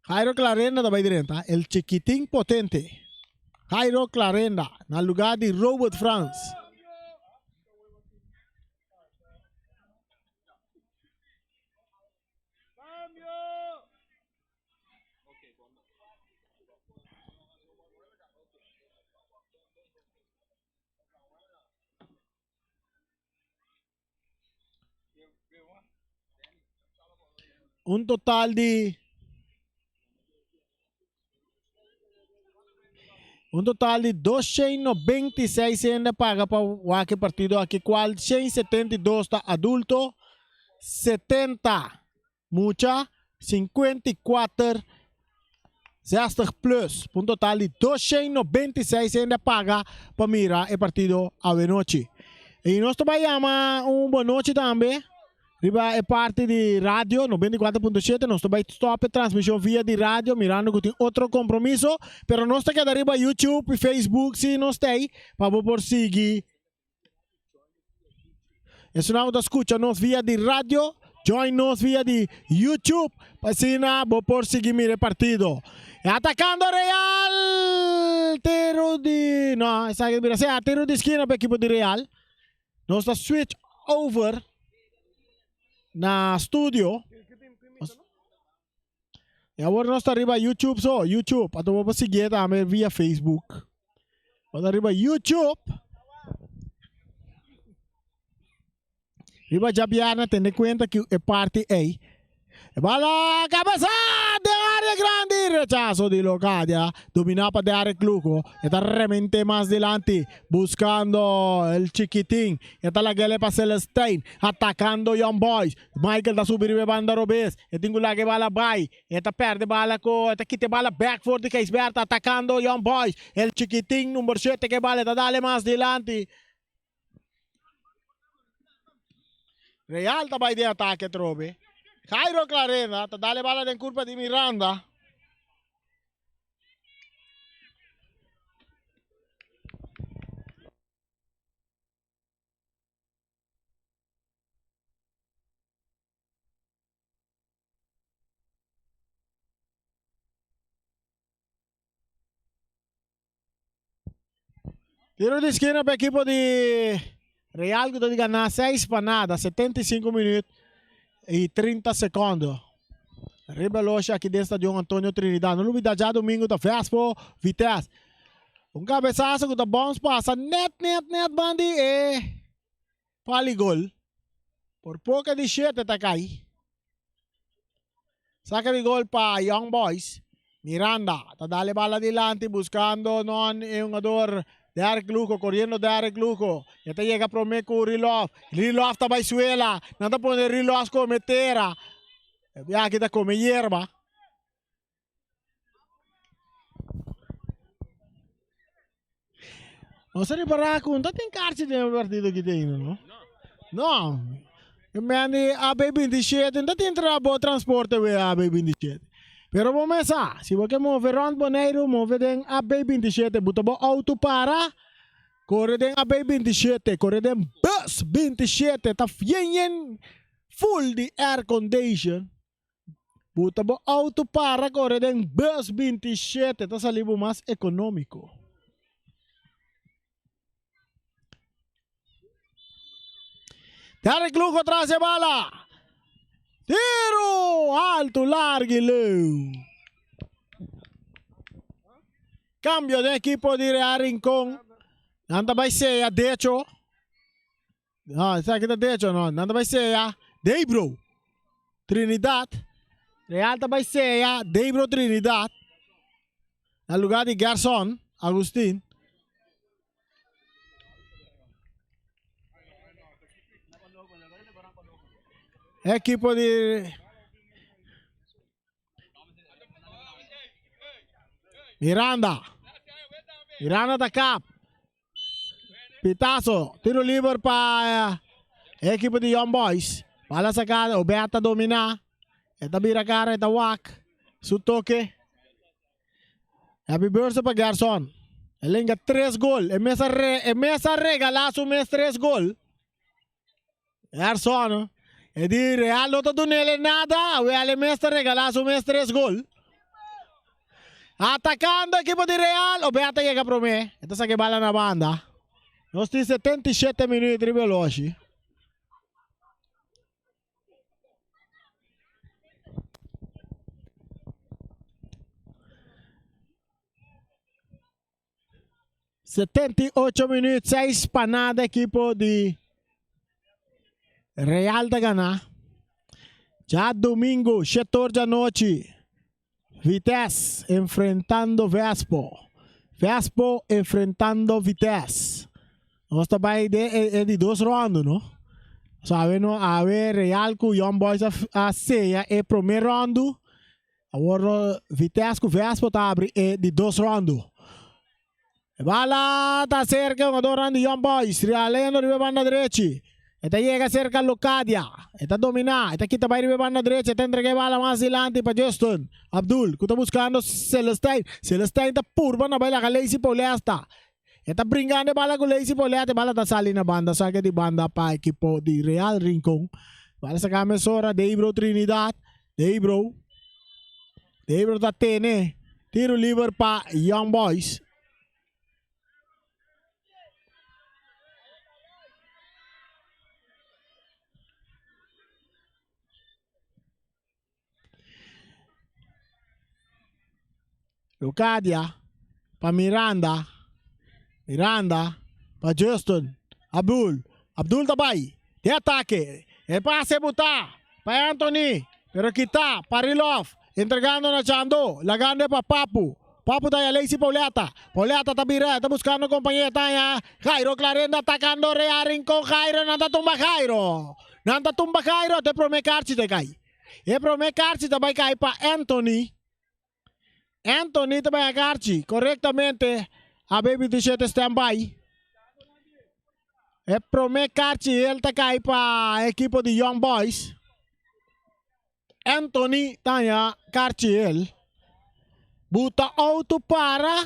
A: Jairo Clarenda ta bai drenta, el chikitin potente. Jairo Clarenda na lugar di Robert Frans. Un total di Un total di 296 hende paga pa wak e partido aki, cual 172 ta adulto, 70 mucha, 54 60 plus. Un total di 296 hende a paga pa mira e partido awenochi. Y nos ta bay yama un bonochi tambe riba e parti di radio 94.7. Nos ta bay stop e transmision via di radio mirando cu tin otro compromiso. Pero nos ta keda riba YouTube y Facebook si nos ta ey pa bo por sigui. Esunnan ku ta skucha nos via di radio, join nos via di YouTube, pa asina bo por sigui mira e partido. E atakando Real! Tiro di, no, esaki mira sea tiro di skina pa ekipo di Real. Nos ta switch over na studio. Y awor nos ta riba YouTube so, YouTube. Anto bo por siguié tambe via Facebook. Bo ta riba YouTube. Riba djabièrnè tene kuenta ku e parti ei. E bala kabesa den área grandi. Rechaso di Locadia. Dominá pa Derrick Lugo. E ta remente mas dilanti. Buscando el chiquitin. E ta lag'el pa Celestijn. Atacando Young Boys. Michael ta subi riba e banda robes. E tin ku laga e bala bai. E ta perde bala ku e ta kita e bala bek for di Gijsbertha atakando Young Boys. El chikitin number shete ke bala e ta dale mas dilanti. Real ta bai den atake atrobe. Jairo Clarenda ta dale bala den kurpa di Miranda. Tiro di esquina pa equipo di Real ku ta di gana 6 pa nada, 75 minuut y 30 secondo. Riba loshi aki den Stadion Antonio Trinidad. No lubida djadomingo ta Vespo Vitesse. Un cabezazo ku ta bounce pasa net net net bandi e pali gol. Por poco di shete ta kai. Saca di gol pa Young Boys. Miranda ta dale bala dilanti buscando non e hungador Derek Lugo, corriendo Derek Lugo. E ta yega prome cu Rilov. Rilov ta bay suela. Nan ta pone Rilov come tera. E biaki ta come yerba. Nos a ripará ku no ta tin karchi den e partido ki tin no. No. E men di AB 27 no ta tin trabou transporte wea AB 27. Pero bo mes sa, si bo ke move rònt Boneiru, move den AB 27, buta bo outo para, kore den AB 27, kore den bus 27, ta yen yen full di air condition. Buta bo auto para kore den bus 27 ta sali bo mas economico. Derek Lugo tras e bala. Tiro alto, largo y leu. Cambio den equipo di Real Rincon. Nan ta bay sea decho. No, esaki ta decho no. Nan ta bai sea Debro Trinidad. Real ta bai sea Debro Trinidad. Na lugar di Gerson Agustin. Equipo di Miranda. Miranda ta kap. Pitazo, tiro liber pa e ekipo di Young Boys. Bala saka, Obed ta domina. E ta bira kara, e ta wak. Su toke. Happy birthday pa Gerson. E lenga tres gol. E mes a, re, e mes a regala su mes tres gol. Gerson, e di Real no ta dunele nada, awel e mes ta regala su mes tres gol. Atacando equipo di Real, Obed ta yega prome, e ta saca e bala na banda. Nos tin 77 minuut riba e oloshi. 78 minuut, 6 pa nada equipo di Real ta gana. Djadomingo, 7 or djanochi, Vitesse enfrentando Vespo. Vespo enfrentando Vitesse. Nos ta bai de e, e di dos rondo, no? So awe no, awe Real ku Young Boys a, a seya e prome rondo. Awor Vitesse ku Vespo ta abri e di dos rondo. E bala ta serka e hungadornan di Young Boys. Rialendo riba e banda drechi. E ta yega serka Locadia. E ta dominá. E ta kita bai riba e banda drechi. E ta entrega e bala mas dilanti pa Justin Abdul ku ta buskando Celestijn. Celestijn ta purba na bai laga Lacey Paulesta. E ta bringando e bala ku Lacey Pauleta. E bala ta sali na banda. Sake di banda pa ekipo di Real Rincon. Bala saka mesora Deibro Trinidad. Deibro. Deibro ta tene tiro liber pa Young Boys. Lucadia pa Miranda. Miranda pa Justin. Abdul. Abdul ta bai. Den atake. E pase buta pa Anthony. Pero kita pa Rilov. Entregando na Chando. Lagando e pa Papu. Papu ta ya Lacey Pauleta. Pauleta ta bira. E ta buscando compañía. Ta ya Jairo Clarenda atacando Rea Rincon. Jairo nan ta tumba Jairo. Nan ta tumba Jairo. Te prome karchi ta kai. E prome karchi ta bai kai pa Anthony. Anthony ta bai a karchi korektamente. AB 27 stand by. E prome karchi el ta kai pa ekipo di Young Boys. Anthony ta haña karchi el. Buta auto para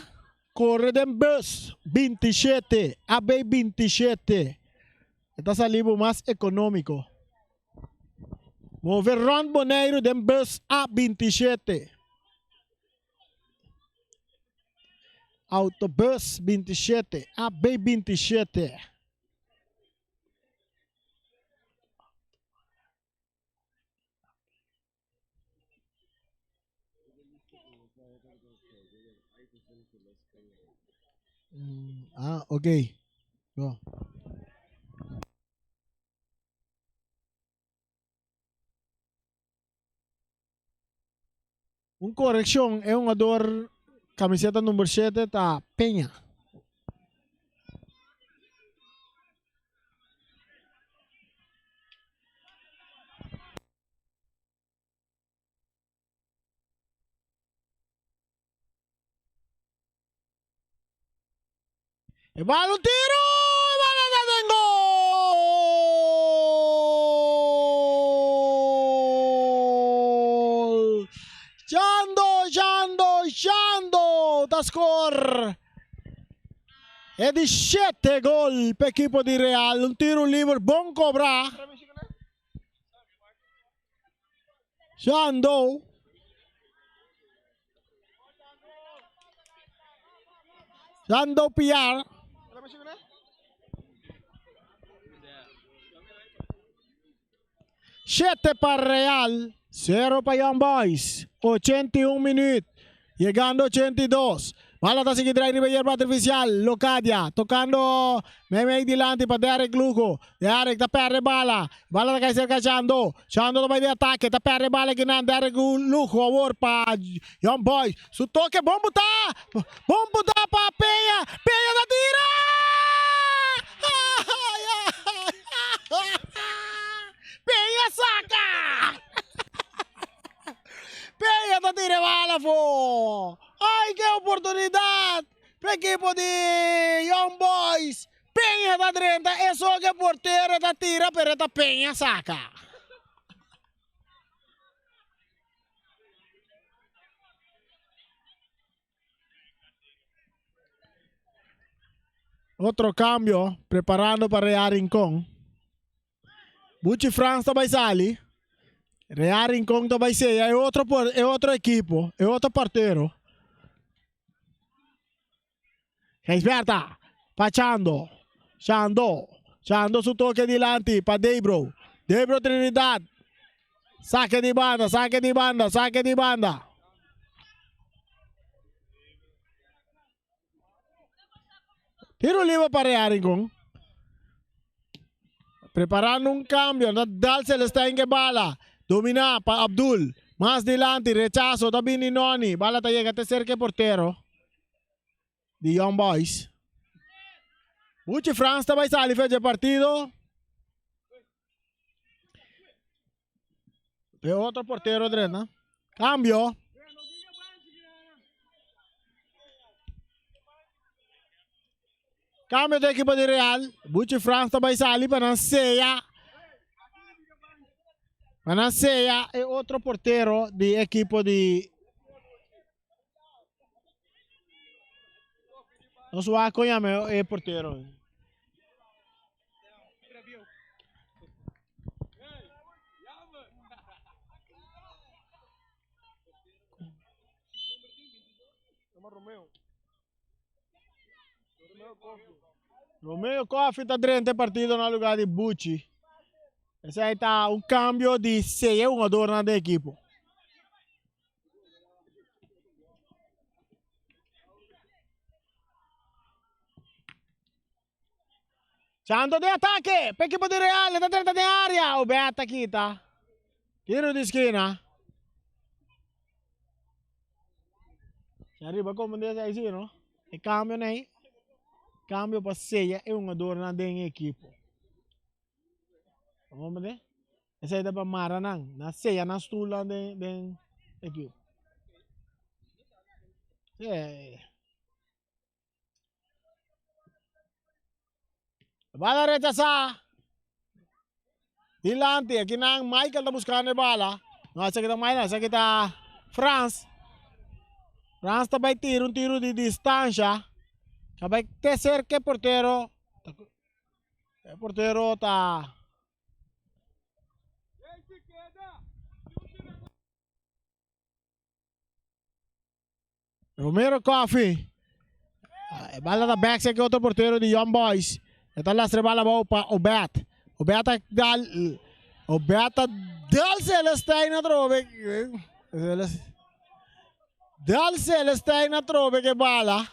A: kore den bus 27 AB 27. E ta sali bo mas ekonómiko. Move rond Boneiru den bus A 27. Autobus 27, AB 27. Ah, ok. Bon. Un korekshon, e hungador kamiseta number shete ta Peña. E bala un tiro! E bala ta den gol! Chando, Chando, Chando ta score! E di shete gol pa ekipo di Real. Un tiro liber bon cobra. Chando. Chando Piar. Shete pa Real, sero pa Young Boys. 81 minuut, yegando 82. Bala ta sigui drai riba yerba artificial. Locadia tocando meimei dilanti pa Derrick Lugo. Derrick ta perde bala. Bala ta cay cerca Chando. Chando ta bay di atake, ta perde bala kinan. Derrick Lugo awor pa Young Boys. Su toke bon buta! Bon buta pa Peña. Peña ta tira! Peña saca! Peña ta tira e bala afo. Ay, ke oportunidad pa ekipo di Young Boys. Peña ta drenta, e so ke portero ta tira, pero ta Peña saca. Otro cambio, preparando pa Real Rincon. Buchi Frans ta bai sali. Real Rincon ta bai seya e otro, por, e otro equipo, e otro portero. Gijsberta pa Chando. Chando. Chando su toque dilanti pa Debro. Debro Trinidad. Saque di banda, saque di banda, saque di banda. Tiro libre pa Real Rincon. Preparando un cambio. Dal Celestijn ke bala. Domina pa Abdul. Mas dilanti, rechazo, ta bini Noni. Bala ta yega te cerca e portero di Young Boys. Buchi Frans ta bai sali fecha e partido. E otro portero drenta. Cambio. Cambio di equipo di Real. Buchi Frans ta bai sali pa nan seya. Pa nan seya e otro portero di equipo di Nos wak kon yama e portero. Romeo Coffee ta drenta e partido na lugar di Bucci. Esei ta un cambio di seis jugadornan den equipo. Chanto di atake pa equipo di Real, ta drenta den area, Obet a kita. Tiro di skina. Arriba como de ahí sí, no? E cambio nei. Cambio pa sella e jugadornan den equipo. Como de? Esei ta pa mara nan, nan seya nan stulnan den den ekipo. Sí. Bala rechasá. Dilanti, aki nan Michael ta buskando e bala. No, esaki ta Michael, esaki ta Frans. Frans ta bai tira un tiro di distansha. Ta bai te serka e portero. E portero ta Romero Coffee. E bala ta back serka otro portero di Young Boys. E ta lastra e bala abou pa Obed. Obed ta dal Obed ta dal Celestijn atrobe. Dal Celestijn atrobe ke bala.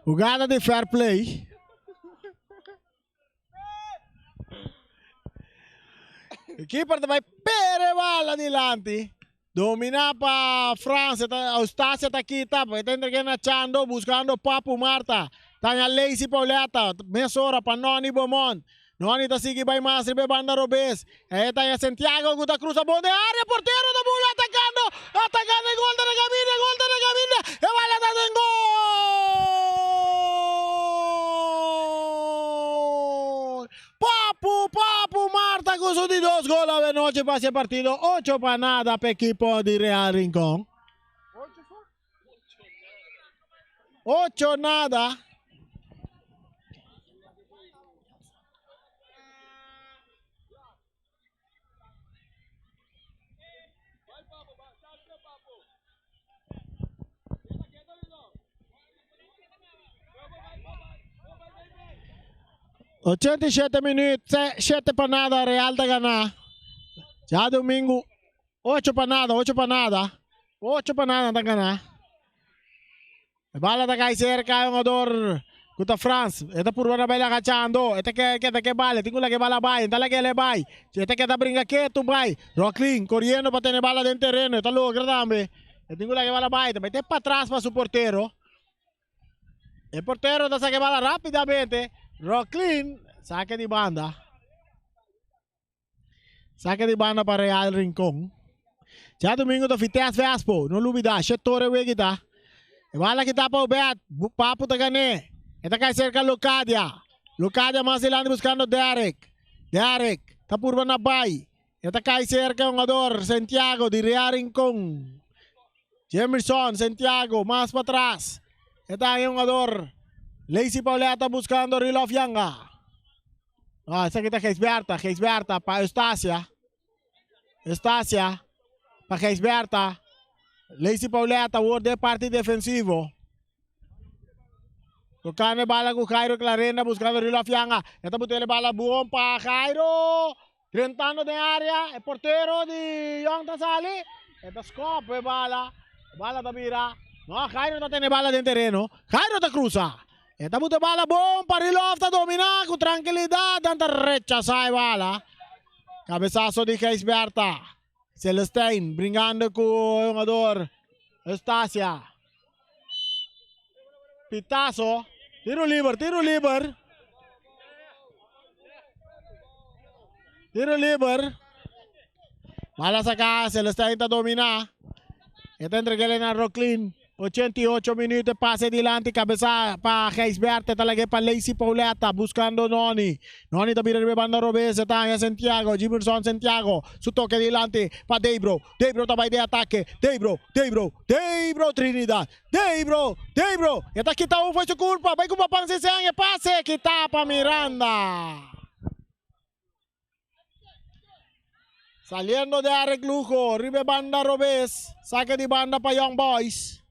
A: Jugada di fair play. E keeper ta bai pere. bala dilanti. Domina pa Frans, Eustacia ta kita, e ta entrega na Chando, buscando Papu Marta. Tanya Lacey Pauletta, mesora pa Noni Beaumont. Noni ta sigui bai mas riba e banda robes. E ta Santiago ku ta cruza bon den área, portero ta bula atacando, atacando e gol ta na caminda, e gol ta na caminda, e bala ta den gol! Papu, Papu Marta ku su di dos gol awe nochi pa hasi e partido ocho pa nada pa ekipo di Real Rincon. Ocho nada. 87 minuut, 7 pa nada, Real ta gana. Djadomingo, 8 pa nada, 8 pa nada. 8 pa nada ta gana. E bala ta kai cerca e hungador ku ta Frans. E ta purba na baila agachando. E ta ke keda ke bala. E tin ku laga e bala bai. E ta laga ele bai. E ta keda bringa ketu bai. Rocklin koriendo pa tene bala den tereno. E ta logra tambe. E tin ku laga e bala bai. Ta mete patras pa su portero. E portero ta saka e bala rapidamente. Rocklin saka di banda. Saka di banda pa Real Rincon. Djadomingo ta Vitesse Vespo. No lubida, she tore wegi ta. E bala kita pa Obed. Papu ta gané. E ta kai serka Locadia. Locadia mas dilanti buscando Derek. Derek ta purba na bai. E ta kai serka hungador Santiago di Real Rincon. Jemerson Santiago mas patras. E ta haña hungador Lacey Pauletta buscando Rilof Yanga. Ah, esaki ta Gijsberta, Gijsberta pa Eustacia. Eustacia pa Gijsberta. Lacey Pauletta word den parti defensivo. Tocando e bala cu Jairo Clarenda buscando Rilof Yanga. E ta botele bala bon pa Jairo. Drentando den area, e portero di Jong ta sali. E ta skop e bala. E bala ta bira. No, Jairo ta tene bala den tereno. Jairo ta cruza. E ta buta e bala bon pa Rilof ta domina cu trankilidad. Dan ta rechasa e bala. Cabesazo di Gijsberta. Celestijn bringando cu e hungador Eustacia. Pitazo. Tiro liber, tiro liber. Tiro liber. Bala saca, Celestijn ta domina. E ta entreg'é na Rocklin. 88 minuut, pase dilanti, cabeza pa Gijsbert, ta lag'é pa Lacey Pauletta, buscando Noni. Noni ta bira riba e banda robes, e ta haña Santiago, Jimerson Santiago, su toke dilanti pa Debro. Debro ta bai den atake, Debro, Debro, Debro Trinidad, Debro, Debro, e ta kita un fo'i su kurpa, bai ku Papan Sisen, e pase kita pa Miranda. Saliendo Derek Lugo, riba e banda robes, sake di banda pa Young Boys.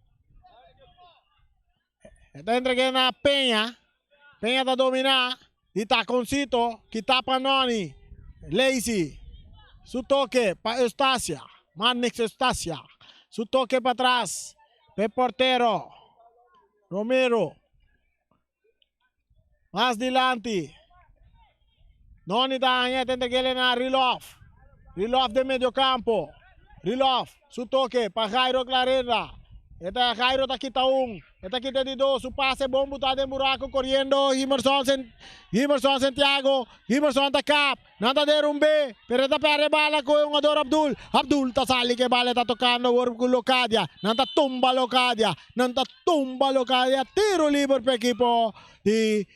A: E ta entregue na Peña. Peña ta domina di taconcito, kita pa Noni. Lacey, su toque pa Eustacia. Manix Eustacia, su toque pa tras, pa e portero Romero. Mas dilanti. Noni ta haña e ta entreg'é na Rilof. Rilof den medio campo. Rilof, su toke pa Jairo Clarenda. E ta Jairo ta kita un, e ta kita di dos, su pase bon butá den buraco coriendo Jimerson Jimerson Santiago, Jimerson ta kap. Nan ta derumbe, pero e ta perde bala ku e hungador Abdul. Abdul ta sali ku e bala e ta tokando awor ku Locadia. Nan ta tumba Locadia. Nan ta tumba Locadia. Tiro liber pa ekipo di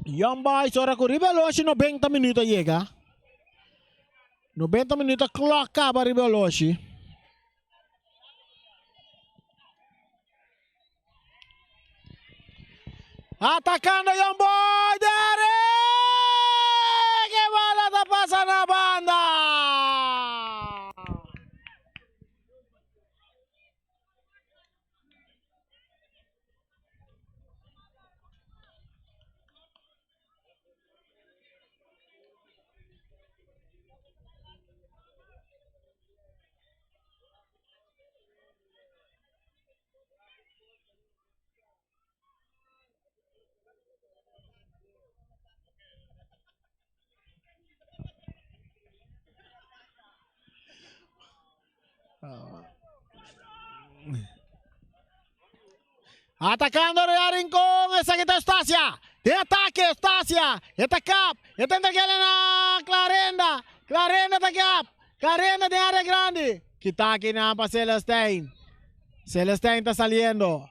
A: Young Boys. Ora ku riba oloshi 90 minuut a yega. 90 minuut a klok kaba riba oloshi. Atacando Young Boy, Derek! E bala ta pasa na banda! Atacando Real Rincón, esaki ta Eustacia. Den atake Eustacia, e ta kap, e ta entreg'el na Clarenda. Clarenda ta kap, Clarenda den area grandi. Kita akinan pa Celestijn. Celestijn ta saliendo.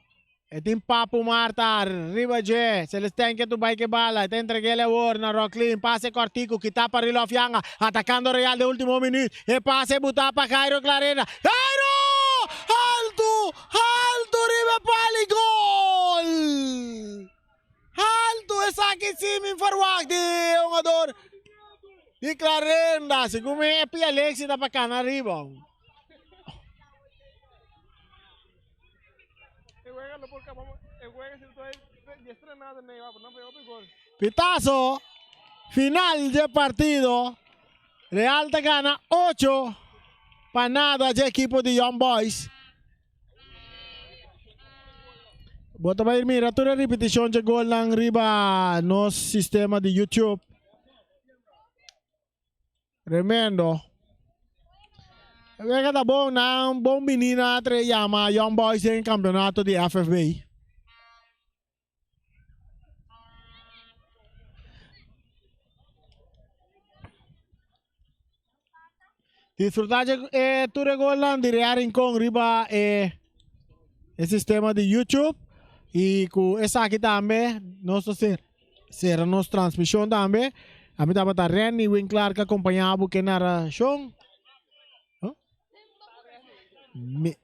A: E tin Papu Marta riba dje. Celestijn ke tu bai ke bala. E ta entreg'el awor na Rocklin. Pase kòrtiku, kita pa Rilof Yanga. Atacando Real den ultimo minuut. E pase buta pa Jairo Clarenda. Jairo! Haltu! Haltu riba e pal i gol! Haltu! Esaki si mi verwagt di e hungador di Clarenda. Segun mi e pia Alexi ta pa kana riba. Pitazo final dje partido. Real ta gana 8 pa nada dje ekipo di Young Boys. Bo ta bai mira tur e ripetishon dje golnan riba nos sistema di YouTube. Tremendo. Wega ta bon nan bon bini na tre yama Young Boys den campeonato di FFB. Disfruta dje e tur e golnan di Real Rincon riba e e sistema di YouTube y cu esaki tambe nos ta ser Sera nos transmishon tambe. Ami tabata Renny Winklar que acompaña bo ke narracion. Huh? Me,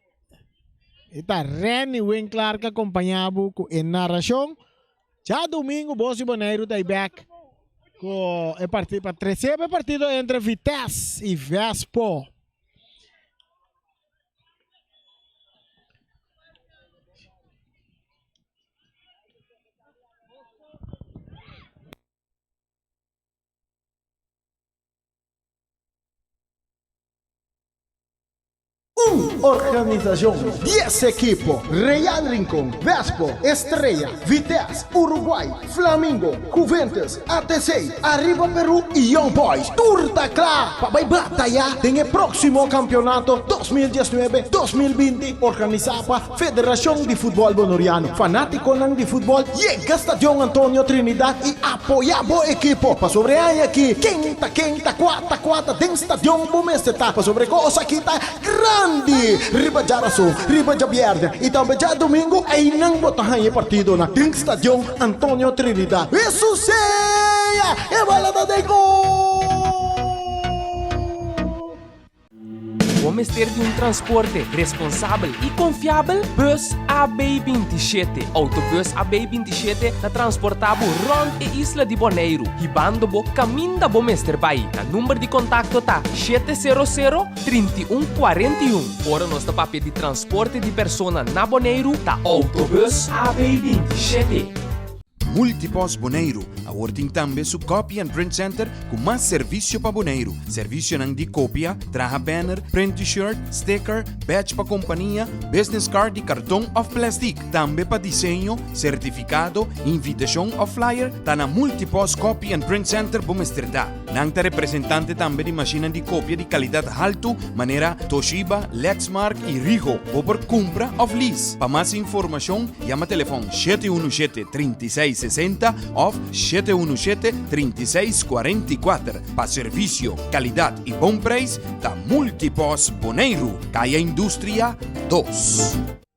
A: ita Renny Winklar que acompaña bo ku e narracion. Ja domingo Bos y Boneiru ta back ku e partido pa trece e partido entre Vitesse y Vespo.
B: Un organisashon, dies ekipo, Real Rincon, Vespo, Estrella, Vitesse, Uruguay, Flamingo, Juventus, ATC, Arriba Peru y Young Boys tur ta kla pa bai bataya den e próksimo kampionato 2019, 2020 organisá pa Federashon di Futbòl Bonoriano. Fanátikonan di futbòl yega Stadion Antonio Trinidad i apoyá bo ekipo. Pasobra e aña akí ken ta ken ta kua ta kua ta den stadion bo mester ta. Pasobra e kos akí ta grandi. Riba djarason, riba djabièrnè i tambe djadumingu einan bo ta haña e partidonan den Stadion Antonio Trinidad. Hesus sea e bala ta den gol!
C: Bo mester di un transporte responsabel i konfiabel? Bus AB 27, Autobus AB 27 ta transportá bo rònt e isla di Boneiru, hibando bo kaminda bo mester bai. Nan number di kontakto ta 700 31 41. Ora nos ta papia di transporte di persona na Boneiru, ta Autobus AB 27.
D: Multipost Boneiru awor tin tambe su Copy and Print Center ku mas servisio pa Boneiru. Servisionan di kopia, traha banner, print t-shirt, sticker, badge pa kompania, business card di karton òf plèstik. Tambe pa diseño, sertifikado, invitashon òf flyer, ta na Multipost Copy and Print Center bo mester ta. Nan ta representante tambe di mashinnan di kopia di kalidat haltu manera Toshiba, Lexmark i Ricoh. Bo por kumpra òf lease. Pa mas informashon yama telefòn 717 36 60 òf 717 36 44. Pa servisio, kalidat i bon preis ta Multipost Boneiru, Kaya Industria 2.